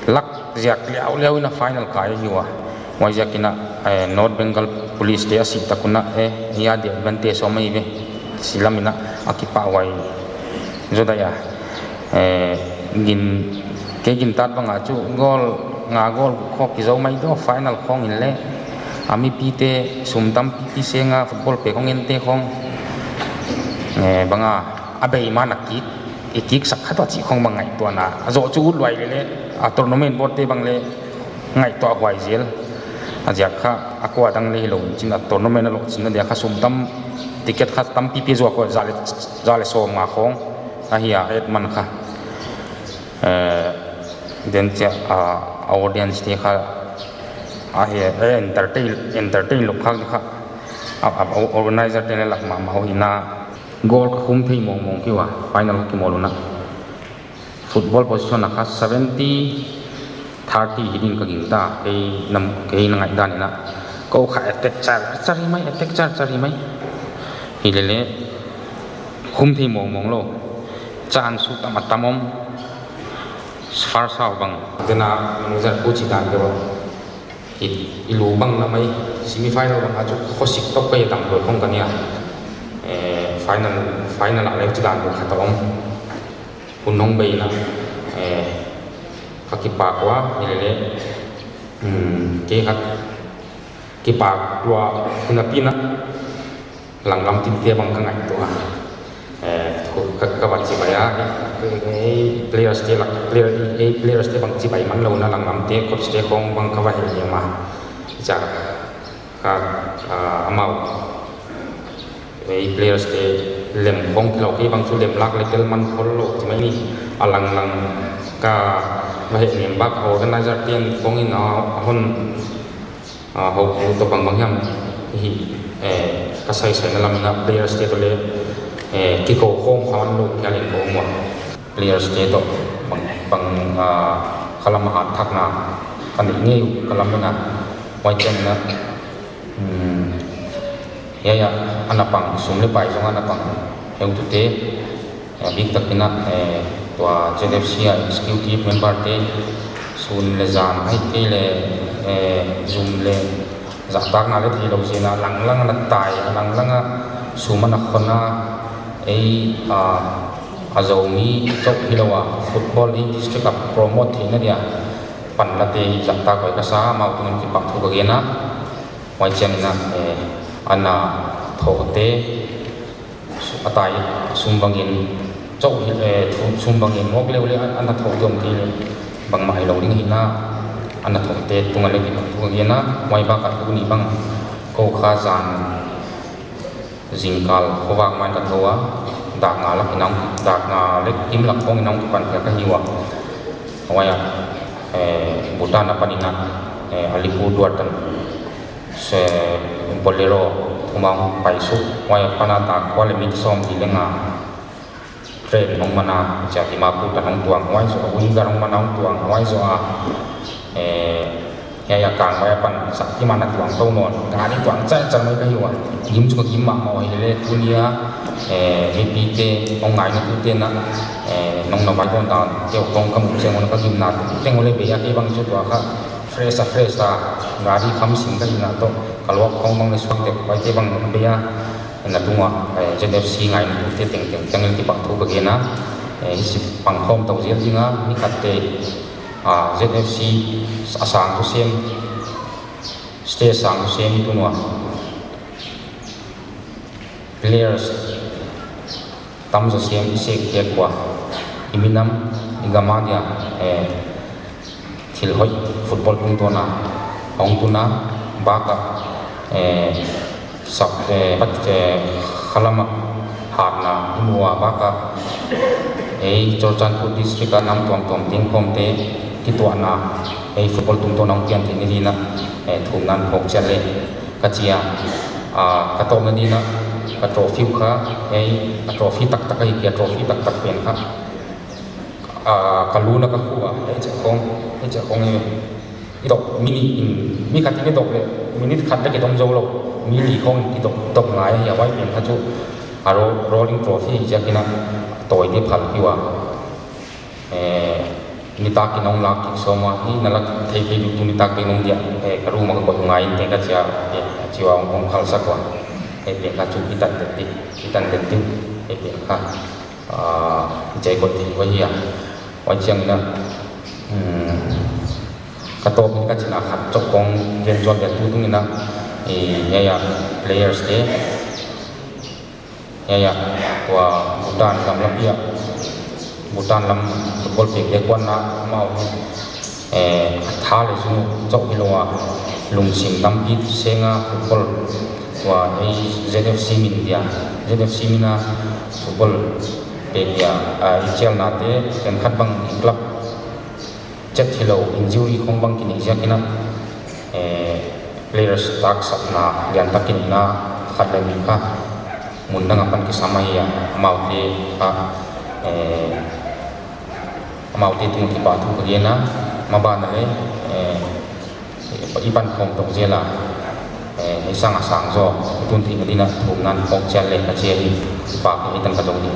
lak ziak liauliau in a final kai ahi uh a. Huai ziakin a, eh, North Bengal Police te a sih tak un a, eh, hia di advantage om ahi ve. Silam in a, a kipahhuai zaw daih a. Eh, gin, kei gintat bangah cu goal nga goal guk khawk kizo mai daw final khawng in le. A mipi te sum tampipi senga football pek hong en te khawng, eh, banga a bei man a kik, i kiksak khat uh a cih khong bang ngaihtuahna a zawh cu ut luai le le, a tournament board te bang le ngaihtuah huai zel. A ziak kha a kua dang le hi lo cin a tournament a lawh cin a dia kha sum tam ticket kha tampipi zuak uh a za le, za le sawm nga khong ahi a et man kha. Eh, den cia, a, audience te kha ahi a, eh, entertain, entertain lo khak di kha a, a, organizer te le lak mahmah uh hi na. Goal ka khum thei mawngmawng kei uh a, final ka kimawl uh na. Football position a kha seventy thirty hi ding ka gingta, kei na, kei na ngaih dan in a. Ko kha attack char char hi mai, attack char char hi mai. Hi le le, khum thei mawngmawng lo. Chance uh tam a tam om. First half bang. Tena manager coach dan deuh a. I, i lu bang na mai semi final bang a cu khosik tok ka i dang doi khong ka nia. Eh, final, final ah le ci dan doi khat a om. Hun hong bei na, eh, ka kipak ua, hi le le, um, kei khat kipak tua hun a pi na. Langlam tinte bang ka ngaihtuah a, eh, ka, ka va cibai a, eh, eh, players te lak, player, eh, players te bang cibai man lo na langlam te, coach te khong bang ka va hel hiam a. Ca ka, ah, amau, eh, players te lem khong kilo kei bang cu lem lak le tel man khol lo ci mai ni. A langlang ka va hel hiam bak organizer ten khong in a, a hon Ah, ho, ho tawh bangbang hiam hi, eh, ka saisai na lam ina players te tawh le, eh, kiko khawm kha an lo phial in ko maw. Players te tawh bang, bang, ah, ka lam a hat thakna ka neih ngei uh ka lam ina. Huai ciang ina, um, hiai ah ana pang sum le pai zong ana pang heutute, eh, bik takin ah, eh, tua Z F C ah executive member te sun le zan ahih kei le, eh, zum le zahtakna le thei lo zina langlang ana tai, langlang a sum ana khon a, ei, ah, a Zomi chauh hi lo a football ei district ah promote theihna dia pan late zahtak huai ka sa, amau tungin kipahthu ka gen a. Huai ciang ina, eh, ana thawhte a tai sum bangin chauh hi, eh, sum, sum bangin mawk leuleu an, an a thawh diam ti le bangmah hi lo ding hi na, an a thawhte tungah le kipahthu ka gen a. Huai bakah tuni bang ko kha zan zingkal khuavak mah in ka tho a, dak nga lak in a hong, dak nga le kim lak khawng in a hong kipan phial ka hi uh a. Huai ah, eh, Bhutan a panin ah, eh, Alipurduar tan se Bolero thum a hong pai suk, huai a pan a dak kua le minute sawm li le nga train hong man a, cia Dimapur tan hong tuang, huai zaw a winger hong man a hong tuang, huai zaw a, eh, hiai a kang huai a pan sak kim a na tuang to nawn, gari tuang caicar mai ka hi uh a, gim cu ka gim mahmah uh a, hi le le tuni a, eh, mipite hong ngaina tute na, eh, nong na vai dawn dan te uh khawng ka muh ciang uh na ka gimna teng uh le bei a, kei bang cu tua kha fresh a, fresh a, gari kham sim ka hihna tawh ka luak khawng bang le suak tek huaite bang bei a, na tungah, eh, Z F C ngaina tute tengteng ciangin kipahthu ka gen a, eh, i sip pang khawm to zel ding a, ni khatte, ah, Z F C a sang tu sem, stage sang tu sem i tun uh a, players tamzaw siam i sek khiat uh a, i minam, i gam a dia, eh, thil hoih football tungtawn a hong tun a, bakah, eh, sak, eh, pat, eh, khalam ah hatna i mu a, bakah ei Churachandpur district a nam tuamtuam tingkhawmte kituahna ei football tungtawn a hong pian theihna dingin ah, eh, thumna in phawk ciat le ka ci a, ah, ka tawpna dingin ah ka trophy uh kha, ei, a trophy taktak ahi kei a, trophy taktak pen kha, ah, ka lu in ah ka khuh a, ei ciah khawng, ei ciah khawng hi. I dok minute in, mi khat in i dok leh minute khat leh kidong zo lo, mi li khawng in kidok, dok ngai ahi a, huai pen kha cu a ro-, rolling trophy ahi ziakin ah tawite phal kei uh a. Eh, nitak in hong lak kik sawm a, hi na lak thei kei duh tu nitak kei nong diah, eh, ka room ah ka koih ngai in teng ka ci a, eh, a ci uh a hong, hong khalsak uh a. Eh, pen kha cu i tan den dih, i tan den dih, eh, pen kha, ah, i cei koih thei uh ahi a. Huai ciangin ah, um, ka tawp in ka cihna khat cawk kong gen zual dia tu tungin ah, eh, hiai ah players te, hiai ah tua Bhutan lam lampi ah, Bhutan lam football pekte kuanna amau, eh, a tha le zung cauh hi lo a, lungsim tampi seng a football tua ei Z F C min dia, Z F C min a football pek dia, ah, i cialnate khenkhat bang i club cet hi lo, injury khong bang kineih ziakin ah, eh, players taksapna liantak kineihna khat le nih kha mun dang a pan kisam ahi a, amaute kha, eh, amaute tung kipahthu ka gen a, maban a le, eh, i pan khawm tawk zel a, eh, ei sang a sang zaw i tun theihna dingin ah thumna in phawk ciat le ka ci a hi, kipak hi, ei tan ka zong ding.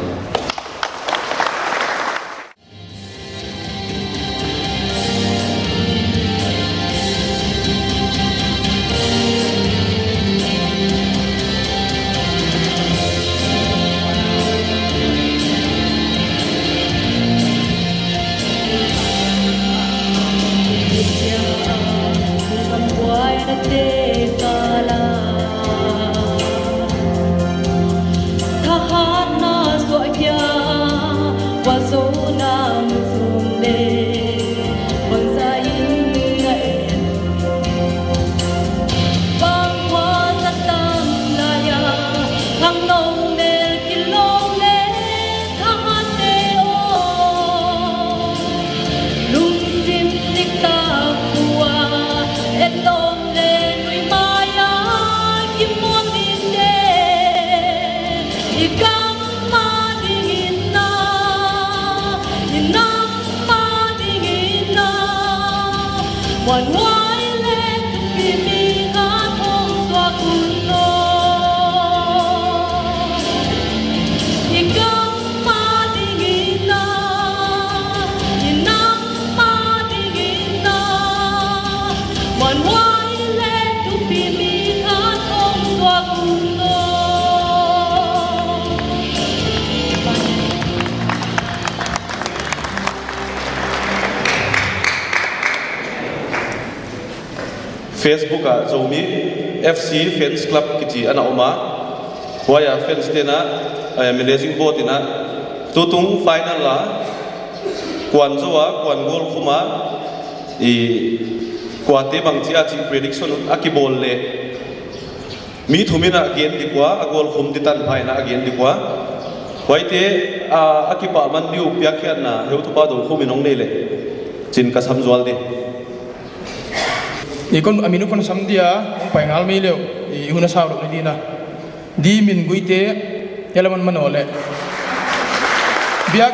Huan huai le tupi mi khat hong suak un law, i gam mah dingin ah, i nam mah dingin ah, huan huai le tupi mi khat hong suak un law. Facebook ah Zomi F C Fans Club kici ana om a, huai a fans te'n ah, eh, managing board in ah tutung final a kuan zo a, kuan goal khum a, i kuate bangci a cih prediction a kibawl leh mi thum in ah gen dik ua, a goal khum di tanpha in ah gen dik ua. Huaite, ah, a kipahman ding uh piakkhiatna heutupa Do Khum in hong nei leh cin ka sam zual ding. I kon, a min uh kon sam dia, hong pai ngal mei leuh, i hun a sau lo ni dina. Di Min Guite, Yalaman Mano le. Biak,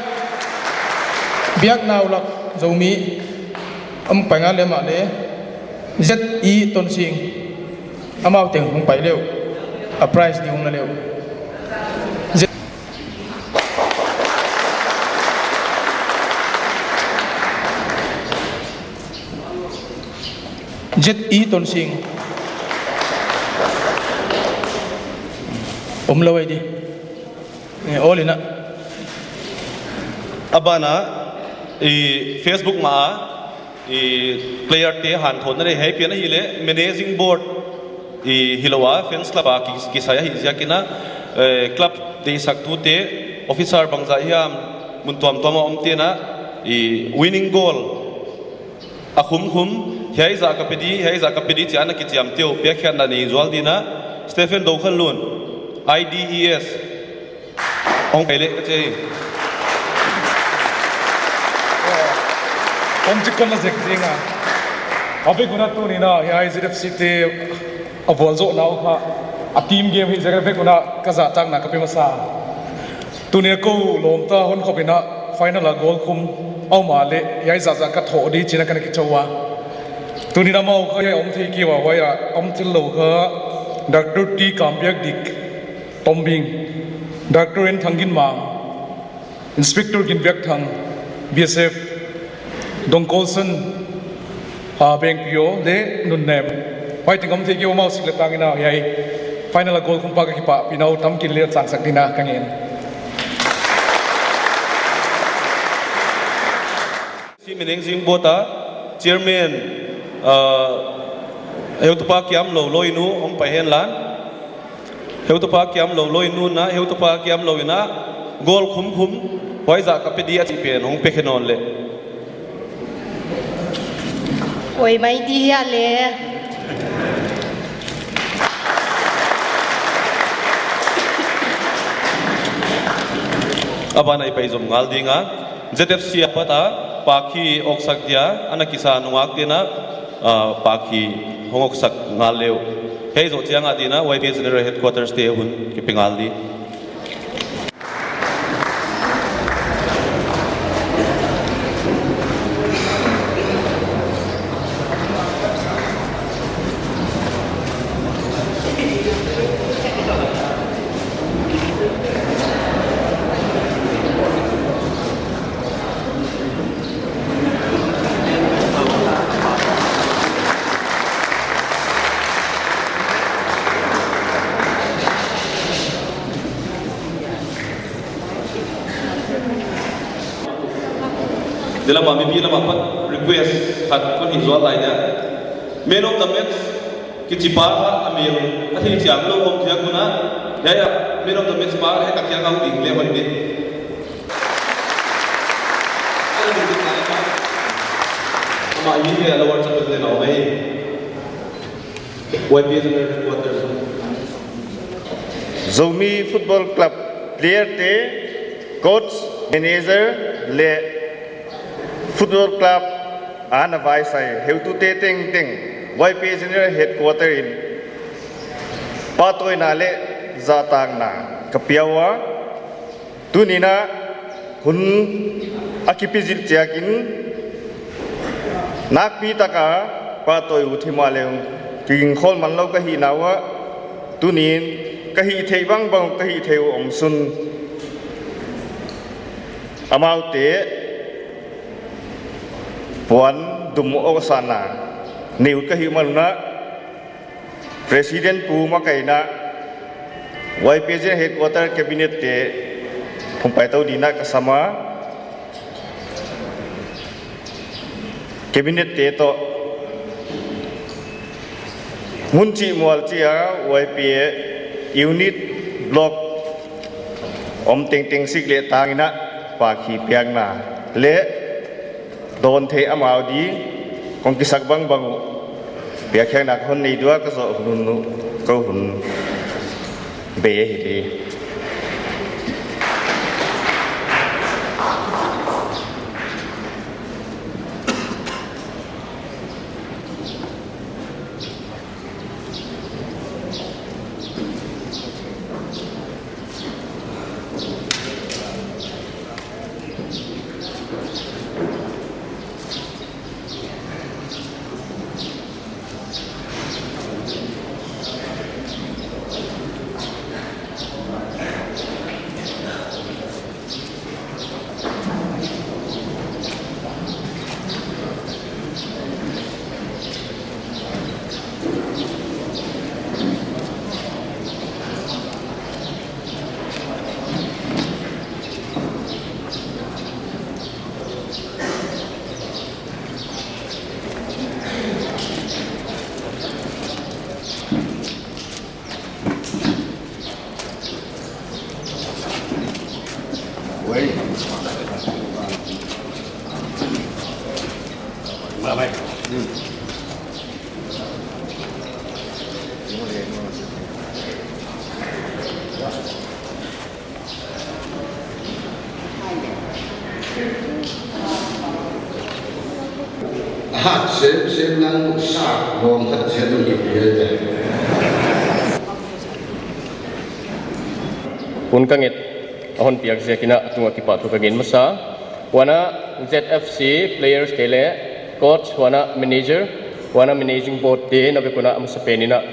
Biak Naulak Zomi, hong pai ngal le mah le. Z I Tonsing, amau teng hong pai leuh. A prize di hong na leuh. Z Z I Tonsing. Om lo ei di. Eh, all in ah. A banah, i Facebook mah a, i player te hanthotna nei hei pian ahih leh managing board i hi lo a, fans club a ki-, kisai ahih ziakin ah, eh, club deihsaktute, officer bangzah hiam, mun tuamtuam a omte'n ah, i winning goal a khumkhum, hiai zah ka pia di, hiai zah ka pia di ci a na kiciamteh uh piakkhiatna nei zual ding ah, Stephen Do Khan Lun, I D E S, hong pai leh ka ci hi. Hong ci kon na zek ding a. A vek un ah tuni in ah hiai Z F C te a vualzawhna uh kha, a team game hi ziak a vek un ah ka zahtakna ka pia masa. Tuni a ko lawmta hon khop in ah final a goal khum a om a leh hiai zahzah ka thawh di ci in ah ka na kico a. Tuni in ah amau kha hiai a om thei kei ua, huai a om thei lo kha Doctor T Kambiak Dik, Tombing, Doctor N Thang Gin Mang, Inspector Gin Biak Thang, B S F, Dong Colson, ah, Beng Pio le Nun Nem. Huai teng om thei kei uh, amau sik le tang in ah hiai final a goal khum pa ka kipahpihna uh tamkim le changsak ding in ah ka ngen. Si Mineng Zing Board a chairman, ah, heutupa Kiam Lo Loi Nu hong pai hen la. Heutupa Kiam Lo Loi Nu in ah, heutupa Kiam Lo in ah goal khumkhum, huai zah ka pia di a cih pen hong pia khe nawn leh. Oi mai di hia le. A banah i pai zom ngal ding a, Z F C a pat a pakhi awksak dia a na kisa nungakte'n ah, ah, pakhi hong awksak ngal le uh. Hiai zoh ciang a ding ah Y P A General Headquarters te hun kipia ngal ding. Ni lamah mipi lamah pat request khat kon hih zual lai dia. Man of the match kici pa kha a mel a thei ciang lo om ziak un ah, hiai a man of the match pa hei ka kiang a hong ding le hoih ding. Amah hi ve a lower chapel le na om ei. Y P A General Headquarters. Zomi Football Club player te, coach, manager le football club a na vaisai heutute tengteng Y P A General Headquarter in pahtawina le zahtakna ka pia uh a, tuni in ah hun a kipia zilh ciangin nakpi taka Pahtawi uh thei mah leng kigingkhawl man lo ka hihna uh ah, tuni-in ka hih theih bangbang uh ka hih theih uh omsun amaute puan dum awksanna nei uh ka hih manun ah, President Pu makaihna Y P A General Headquarter Cabinet te hong paito dingin ah ka sam a, Cabinet te tawh mun cih mual cih a Y P A unit block om tengteng sik leh tangin ah pakhi piakna le dawn thei amau ding kong kisak bangbang uh piakkhiatna ka hon nei ding a, ka zawh hun uh ko hun bei ahi hi. Hat semsem nang sa lawm khat ciat dong kipia hi. Hun ka nget a hon piak ziakin ah a tungah kipahthu ka gen masa. Huan ah Z F C players te le coach, huan ah manager, huan ah managing board te na vekun ah a masa penin ah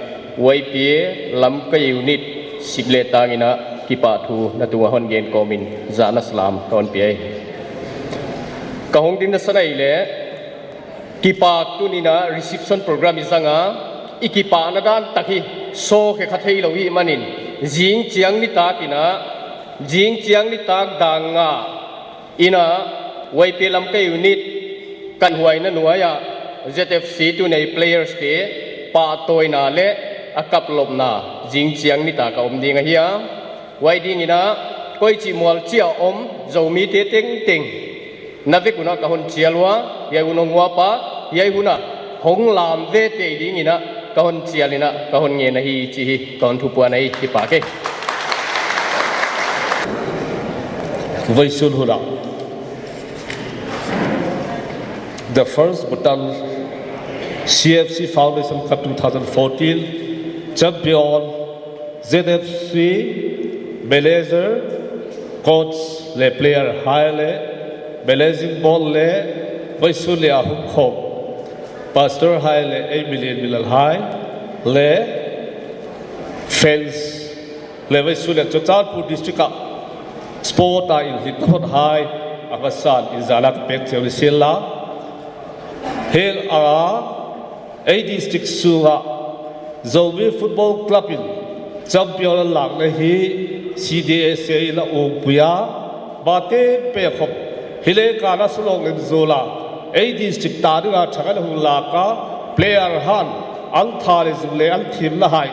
Y P A Lamka unit sip le tangin ah kipahthu na tungah hon gen kawmin zahna salam ka hon pia hi. Ka hong dinna san ahih leh kipak tunin ah reception program i zang a, i kipahna dan tak hi sawkhia kha thei lo i hih manin zing ciang nitakin ah, zing ciang nitak dang nga in ah Y P A Lamka unit kan huaina nuai-ah Z F C tuni-a players te pahtawina le a kaplopna zing ciang nitak a om ding ahi a, huai dingin ah koici mualci a om Zomite tengteng na vekun ah ka hon cial uh a, hiai hun hong huap a, hiai hun ah hong lam vete dingin ah ka hon cialin ah ka hon ngen ahi cih hi ka hon thupuan ahi. Kipak hi. Vawisun hun ah The First Bhutan C F C Foundation Cup two thousand fourteen champion Z F C manager, coach le player hai le managing board le vawisun leh a hong khawm pastor hai le ei milian milal hai le fans le vawisun leh Churachandpur district ah sport a inhlim taphot hai a ngasan in zahna ka pek ciau ni sienla. Hel a ei district sungah Zomi Football Club in champion a lakna hi C D A C in a umpui a, mateng pek khop hi leng kana sulawk len zula ei district ta dinga thangah hong lak a, player han ang tha le zu le ang thimna hai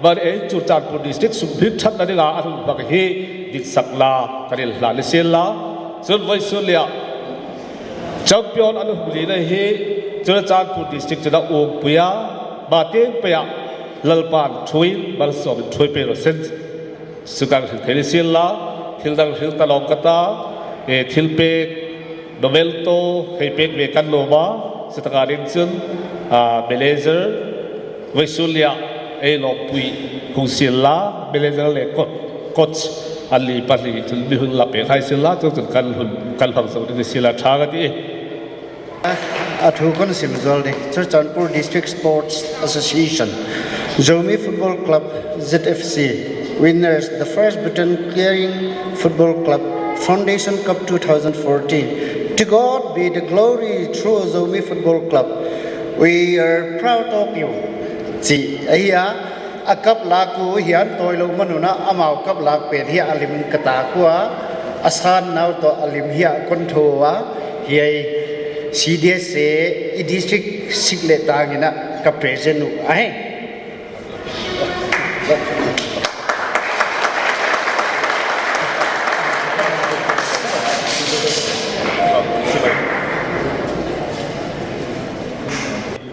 man ei Churachandpur district sung bik thatna dinga a hong bang hi ditsakna ka nei hlan ni sienla. Cun vawisun leh ah champion an hong lina hi Churachandpur district cun a umpui a, mateng pei ah Lalpan thu in malsawm in thu in pei rawh sen. Sukang hril thei ni sienla, thil dang hril ta lawng ka ta, e, thil pek, novel to, hei pek ve kan lawm a, sitaka ding cun, a, manager, vawisun leh ah ei lawmpui hong sienla, manager le coach, coach an li pahnih cun mi hun la pek hai sienla, cun cun kan hun, kan hmang zo ding ni sienla, tha ka ti. A thu kon sim zual ding. Churachandpur District Sports Association, Zomi Football Club, Z F C, winners, the First Battalion Caring Football Club, Foundation Cup two thousand fourteen. To God be the glory through Zomi Football Club. We are proud of you. Ci ahi a, a kap lak uh hi an tawi lo manun ah amau kap lak pen hi a lim ka tak uh a, a san nau tawh a lim hi a kon tho a, hi a, C D S A i district sik le tangin ah ka present uh ahi.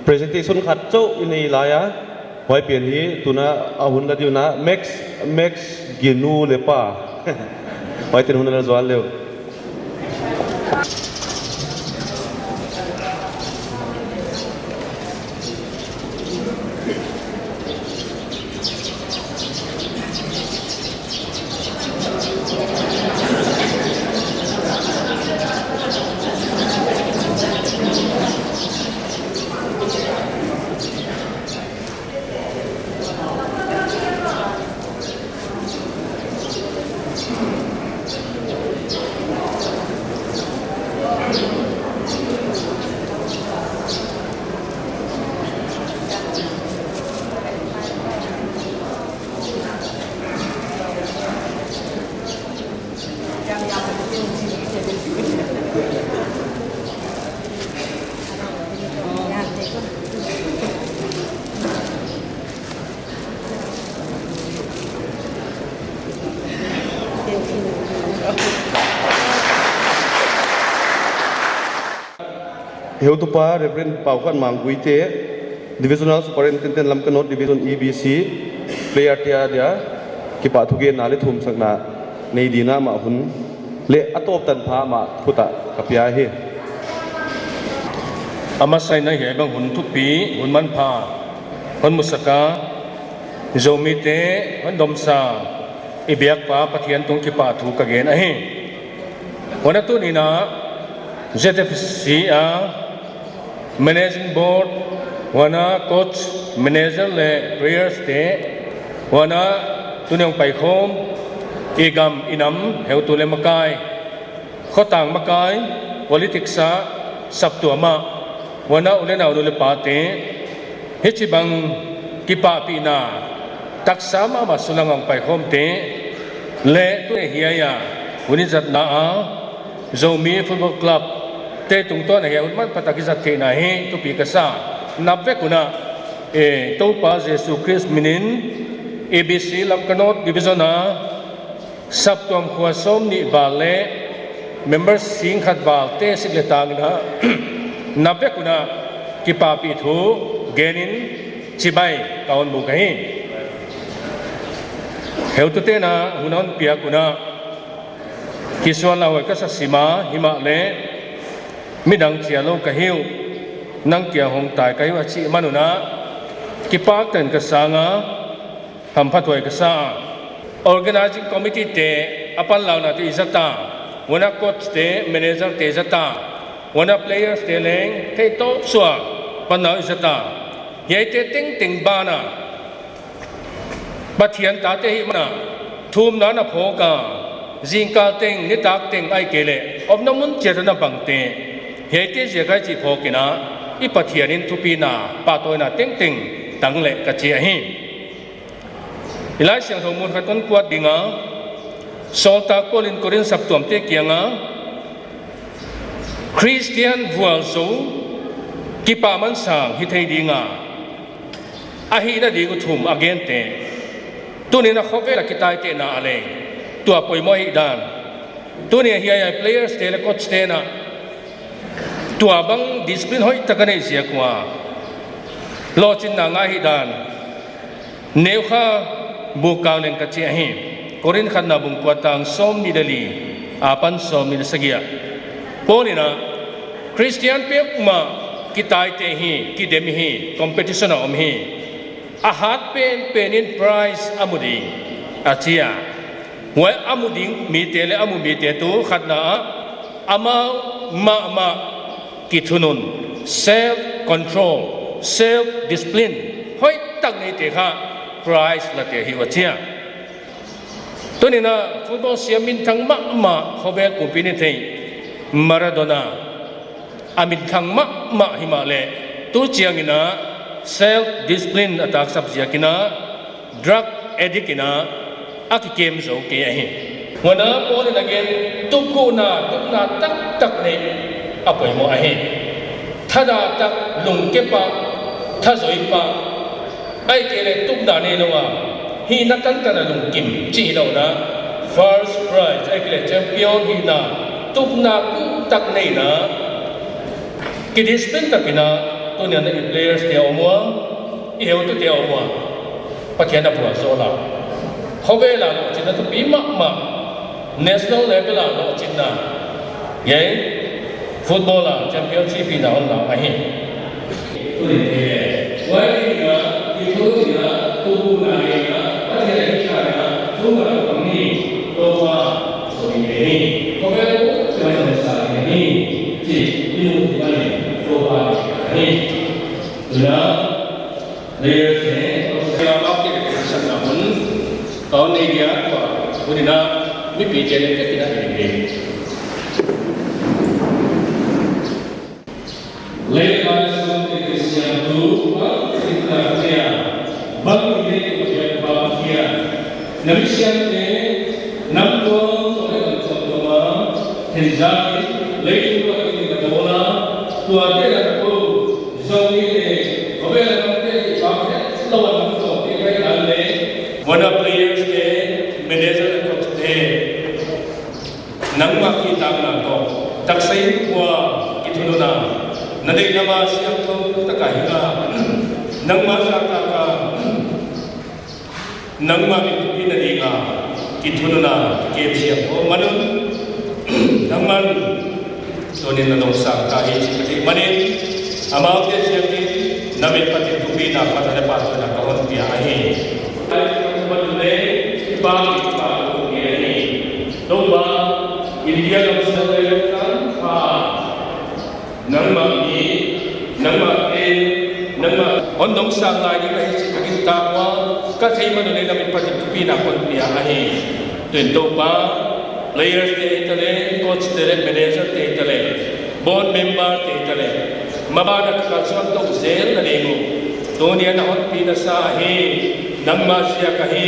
Presentation khat chauh i nei lai a, huai pian hi tuna a hun la ding uh na Max, Max Ginu le pa. Huai ten hun la zual leu. Heutupa Reverend Pau Khan Mang Guite, Divisional Superintendent Lamka North Division E B C, player te a dia kipahthu genna le thumsakna nei dingin amah hun le a tawp tanpha amah khut ah ka pia hi. A masa in ah hiai bang hun thupi, hun manpha hon musak a, Zomite hon domsa i biakpa Pathian tung kipahthu ka gen ahi. Huan a tuni in ah Z F C a Managing Board, huan a coach, manager le players te, huan a tuni hong paikhawm i gam i nam heutu le makai, khotang makai, politics a saptuam ah, huan a u le nau, nu le pate, hichibang kipahpihna taksa mahmah sulang hong paikhawmte le tuni hiai a hun i zatna a Zomi Football Club te tungtawn a hiai hun manpha tak i zat theihna hi thupi ka sa. Navek un ah, eh, Toupa Jesu Khrist minin E B C Lamka North Division a saptuam khua sawmnih val le member sing khat val te sik le tangin ah navek un ah kipahpih thu genin chibai ka hon buk ahi. Heutute in ah hun a hon piak un ah kisuan lauhuai ka sa sim a, himahleh midang chia lo ka hi uh, nang kiang hong tai ka hi uh a chih man un ah kipak takin ka sang a, hamphathuai ka sa a. Organizing committee te a panlaunate i zat a, huan a coach te, manager te i zat a, huan a players te leng theih tawp suak panna i zat a, hiaite tengteng banah Pathian tate i hih manin thumna na phawk a, zingkal teng, nitak teng, ahih kei leh omna mun chiat a na bangte, hiaite ziak ahi chih phawk in ah i Pathian in thupina, pahtawina tengteng tang leh ka chi ahi. I Laisiangtho mun khat kon kuat ding a, Sawltak Paul in Korin saptuamte kiangah Khristian vualzo kipahman sang hi thei ding a, a hihna ding uh thum a gente. Tuni in ah khovel a kitaitehna a lei, tua poimawh ahih dan. Tuni a hiai a players te le coach te in ah tua bang discipline hoihtak a neih ziak uh a lawhcinna ngah ahih dan neukha buk kang leng ka chi ahi. Korin khatna bung kua tang sawmnih le li apan sawmnih le sagih ah Paul in ah Khristian peuhmah kitaiteh hi, kidem hi, competition a om hi. A hat penpen in prize a mu ding a chi a. Huai a mu ding mite le a mu mite tu khatna ah amau mahmah kithunun Self control, self discipline hoihtak neite kha prize late hi uh a ci a. Tuni-in ah football siam minthang mahmah, khovel pumpi in i thei Maradona a minthang mahmah hi mah leh, tu ciangin ah self discipline a taksap ziakin ah drug addict in ah a kikem zo kei ahi. Huan ah Paul in a gen, tupkhuhna, tupna taktak nei a poimawh ahi. Thadah tak, lungke pah, thazoi pah, ahih kei leh tupna nei lo a, hih na tantan a lungkim cih hi lo in ah, first prize, ahih kei leh champion hihna, tupna khuhtak nei in ah, kidiscipline takin ah, tuni-in ah i players te a om uh a, i heutute a om uh a, Pathian a vualzawl a, khovel a lawhcinna thupi mahmah, national level a lawhcinna, football a championship hihna hong la ahi. Tuni-in ah, Topa sawm hi. Khovel bup te mah sawm hi. Ci, i mu hi manin Topa hi. Tuna, players te, Topa te, ka sakna hun ka hon nei dia, tua hun in ah mipi te le ka kina hi ding. Leitung a sungte siangtho, bang in nei tua bang in nei tua bang in, na mi siangte, nam tuam tua le nam tuam tua ma, hen zang in, leitung tua in na bawl a, tua te na ko, zong in le, tua bel na te i bang het lo a nam tua te kai dan le. Huan ah players te, manager le coach te, nangmah kihtakna tawh taksa in khua kithunun a, na deihna mah siangtho taka hing a, nangmah zahtak a, nangmah min thupi nading a kithunun a, kikem siangtho man un. Nangman tuni-in na dong sang ka hi cih ka theih manin, amaute ziakin na min patin thupina, phatna le pahtawina ka hon pia ahi. Topa, India lam sung le tangpha, nangmah mi, nangmah te, nangmah hon dong sang lai ding ahi cih ka gintak uh a, ka theih man un le na min patin thupina ka hon pia ahi. Tu-in Topa, players te hi ta le, coach te le, manager te hi ta le, board member te hi ta le, maban a ka kalsuan to zel nading uh, tuni-in na honpi na sa ahi. Nangmah ziak ahi.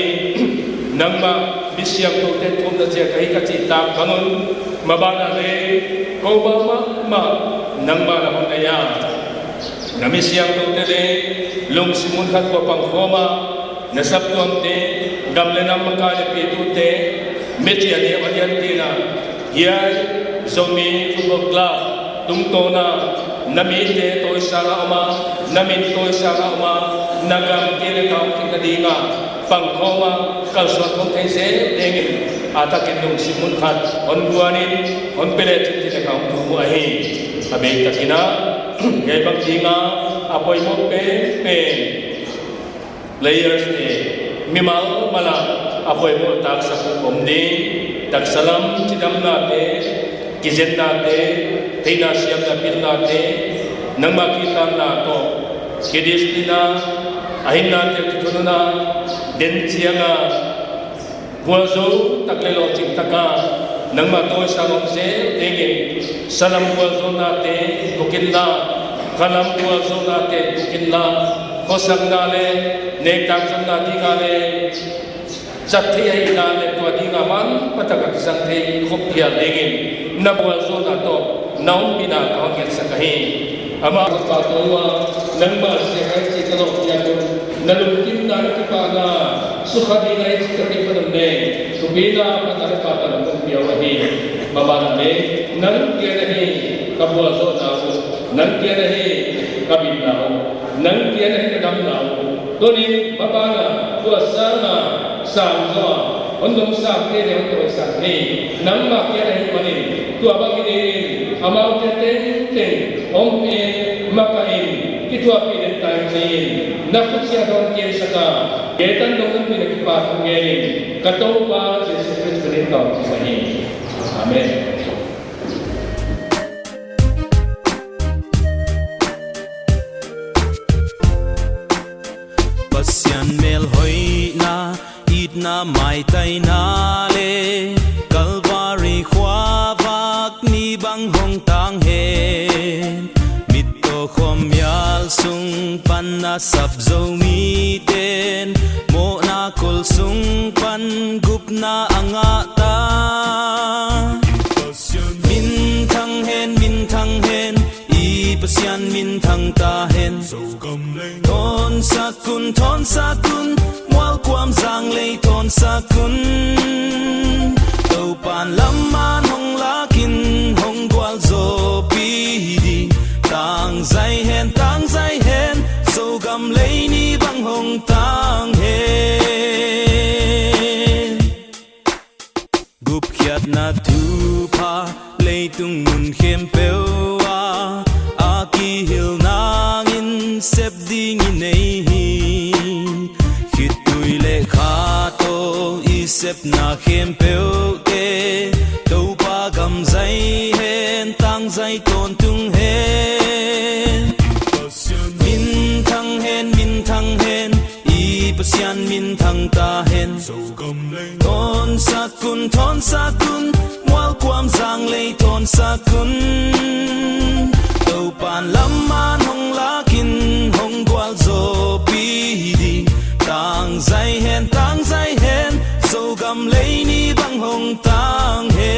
Nangmah mi siangthote thumna ziak ahi ka cihtak bang un, maban ah le ko bang mahmah nangmah na hon ahi a, na mi siangthote le lungsim mun khat uh a pangkhawm a, na saptuamte, gam le nam makai le piatute, mecian le Orientina, hiai Zomi Football Club tungtawn a, na mite tawisang a om a, na min tawisang a om a, na gam kei le tawm kik nading a pangkhawm a, kalsuan khawm thei zel dingin, a takin lungsim mun khat hon guan in, hon pe le cin cih leh ka hong thum uh ahi. A bek takin ah, hiai bang ding a, a poimawh penpen, players te, mimal mal a, a poimawh taksa uh om ding, taksa lam cidamnate, kizennate, theihna siamna pilnate, nangmah kihtakna tawh, kidiscipline a, a hinnate kithunun a, den ciang a, gualzo tak le lawhcing tak a, nangmah tawisang om zel dingin, salam gualzawhnate buk inla, khalam gualzawhnate buk inla, khuasakna le nektak zonna ding a le zat thei ahihna le tua ding a manpha tak a kizang thei khop phial dingin, na gualzawhna tawh na ompihna ka hon ngetsak ahi. Amah ka pahtawi uh a, nangmah ziak ahi cih ka lawhpiak un, na lungkimna, na kipahna sukha ding ahi cih ka theih man un le, thupina, phatna le pahtawina ka hon pia uh ahi. Maban ah le, nang kia na hi ka gualzawhna uh, nang kia na hi ka bitna uh, nang kia na hi ka damna uh. Tuni maban ah tua sang a, sang zaw a, hon dong sang thei le hon tawi sang thei, nangmah kia na hih manin, tua bangin amaute tengteng ompih in, makaih in, kithuahpih den ta in ci-in, na khut ciang hon kemsak a, kei tan dong ompihna kipahthu ngen in, ka Topa Jesu Khrist min in ka hong thum ahi. Amen. Na maitaina le Kalvari khuavak ni bang hong tang hen. Mittaw khuamial sung pan a sap Zomite'n mawhna kol sung pan gupna a ngah ta. Minthang hen, minthang hen, i Pasian minthang ta hen. Thawnsak un, thawnsak un, mualkuam zanglei thawnsak un. Topa'n lam man hong lakin hong gualzawhpih ding. Tangzai hen, tangzai hen, Zogam lei ni bang hong tang hen. Gupkhiatna thupha leitung mun khempeuh ah a kihil nangin sep ding i nei hi. Khitui le kha tawh i sepna khempeuhte Topa gam zai hen, tangzai tawntung hen. Minthang hen, minthang hen, i Pasian minthang ta hen. Thawnsak un, thawnsak un, mualkuam zanglei thawnsak un. Topa'n lam man hong lakin hong gualzawhpih ding. Tangzai hen, tangzai hen, Zogam lei ni bang hong tang hen.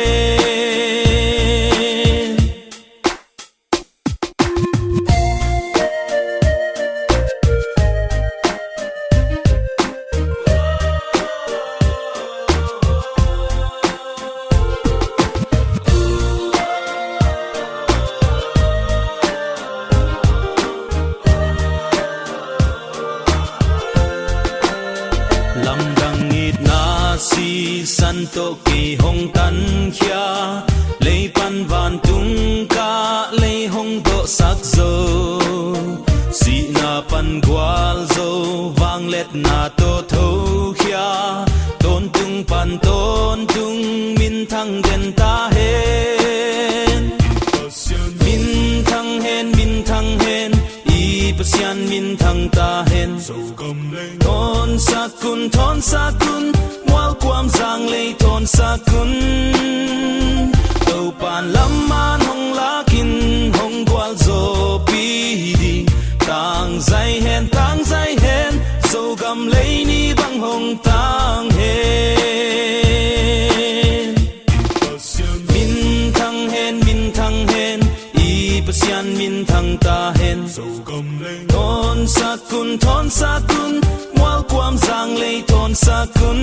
Lamdang itna sisan tawh kei hong tankhia, lei pan vantung kah lei hong dawhsak zo. Sihna pan gualzo, vangliatna tawh thokhia, tawntung pan tawntung minthang den ta hen. Minthang hen, minthang hen, i Pasian minthang ta hen. Thawnsak un, thawnsak un, mualkuam zanglei thawnsak un. Topa'n lam man hong lakin hong gualzawhpih ding. Tangzai hen, tangzai hen, Zogam lei ni bang hong tang hen. Minthang hen, minthang hen, i Pasian minthang ta hen. Thawnsak un, thawnsak un, mualkuam zanglei thawnsak un.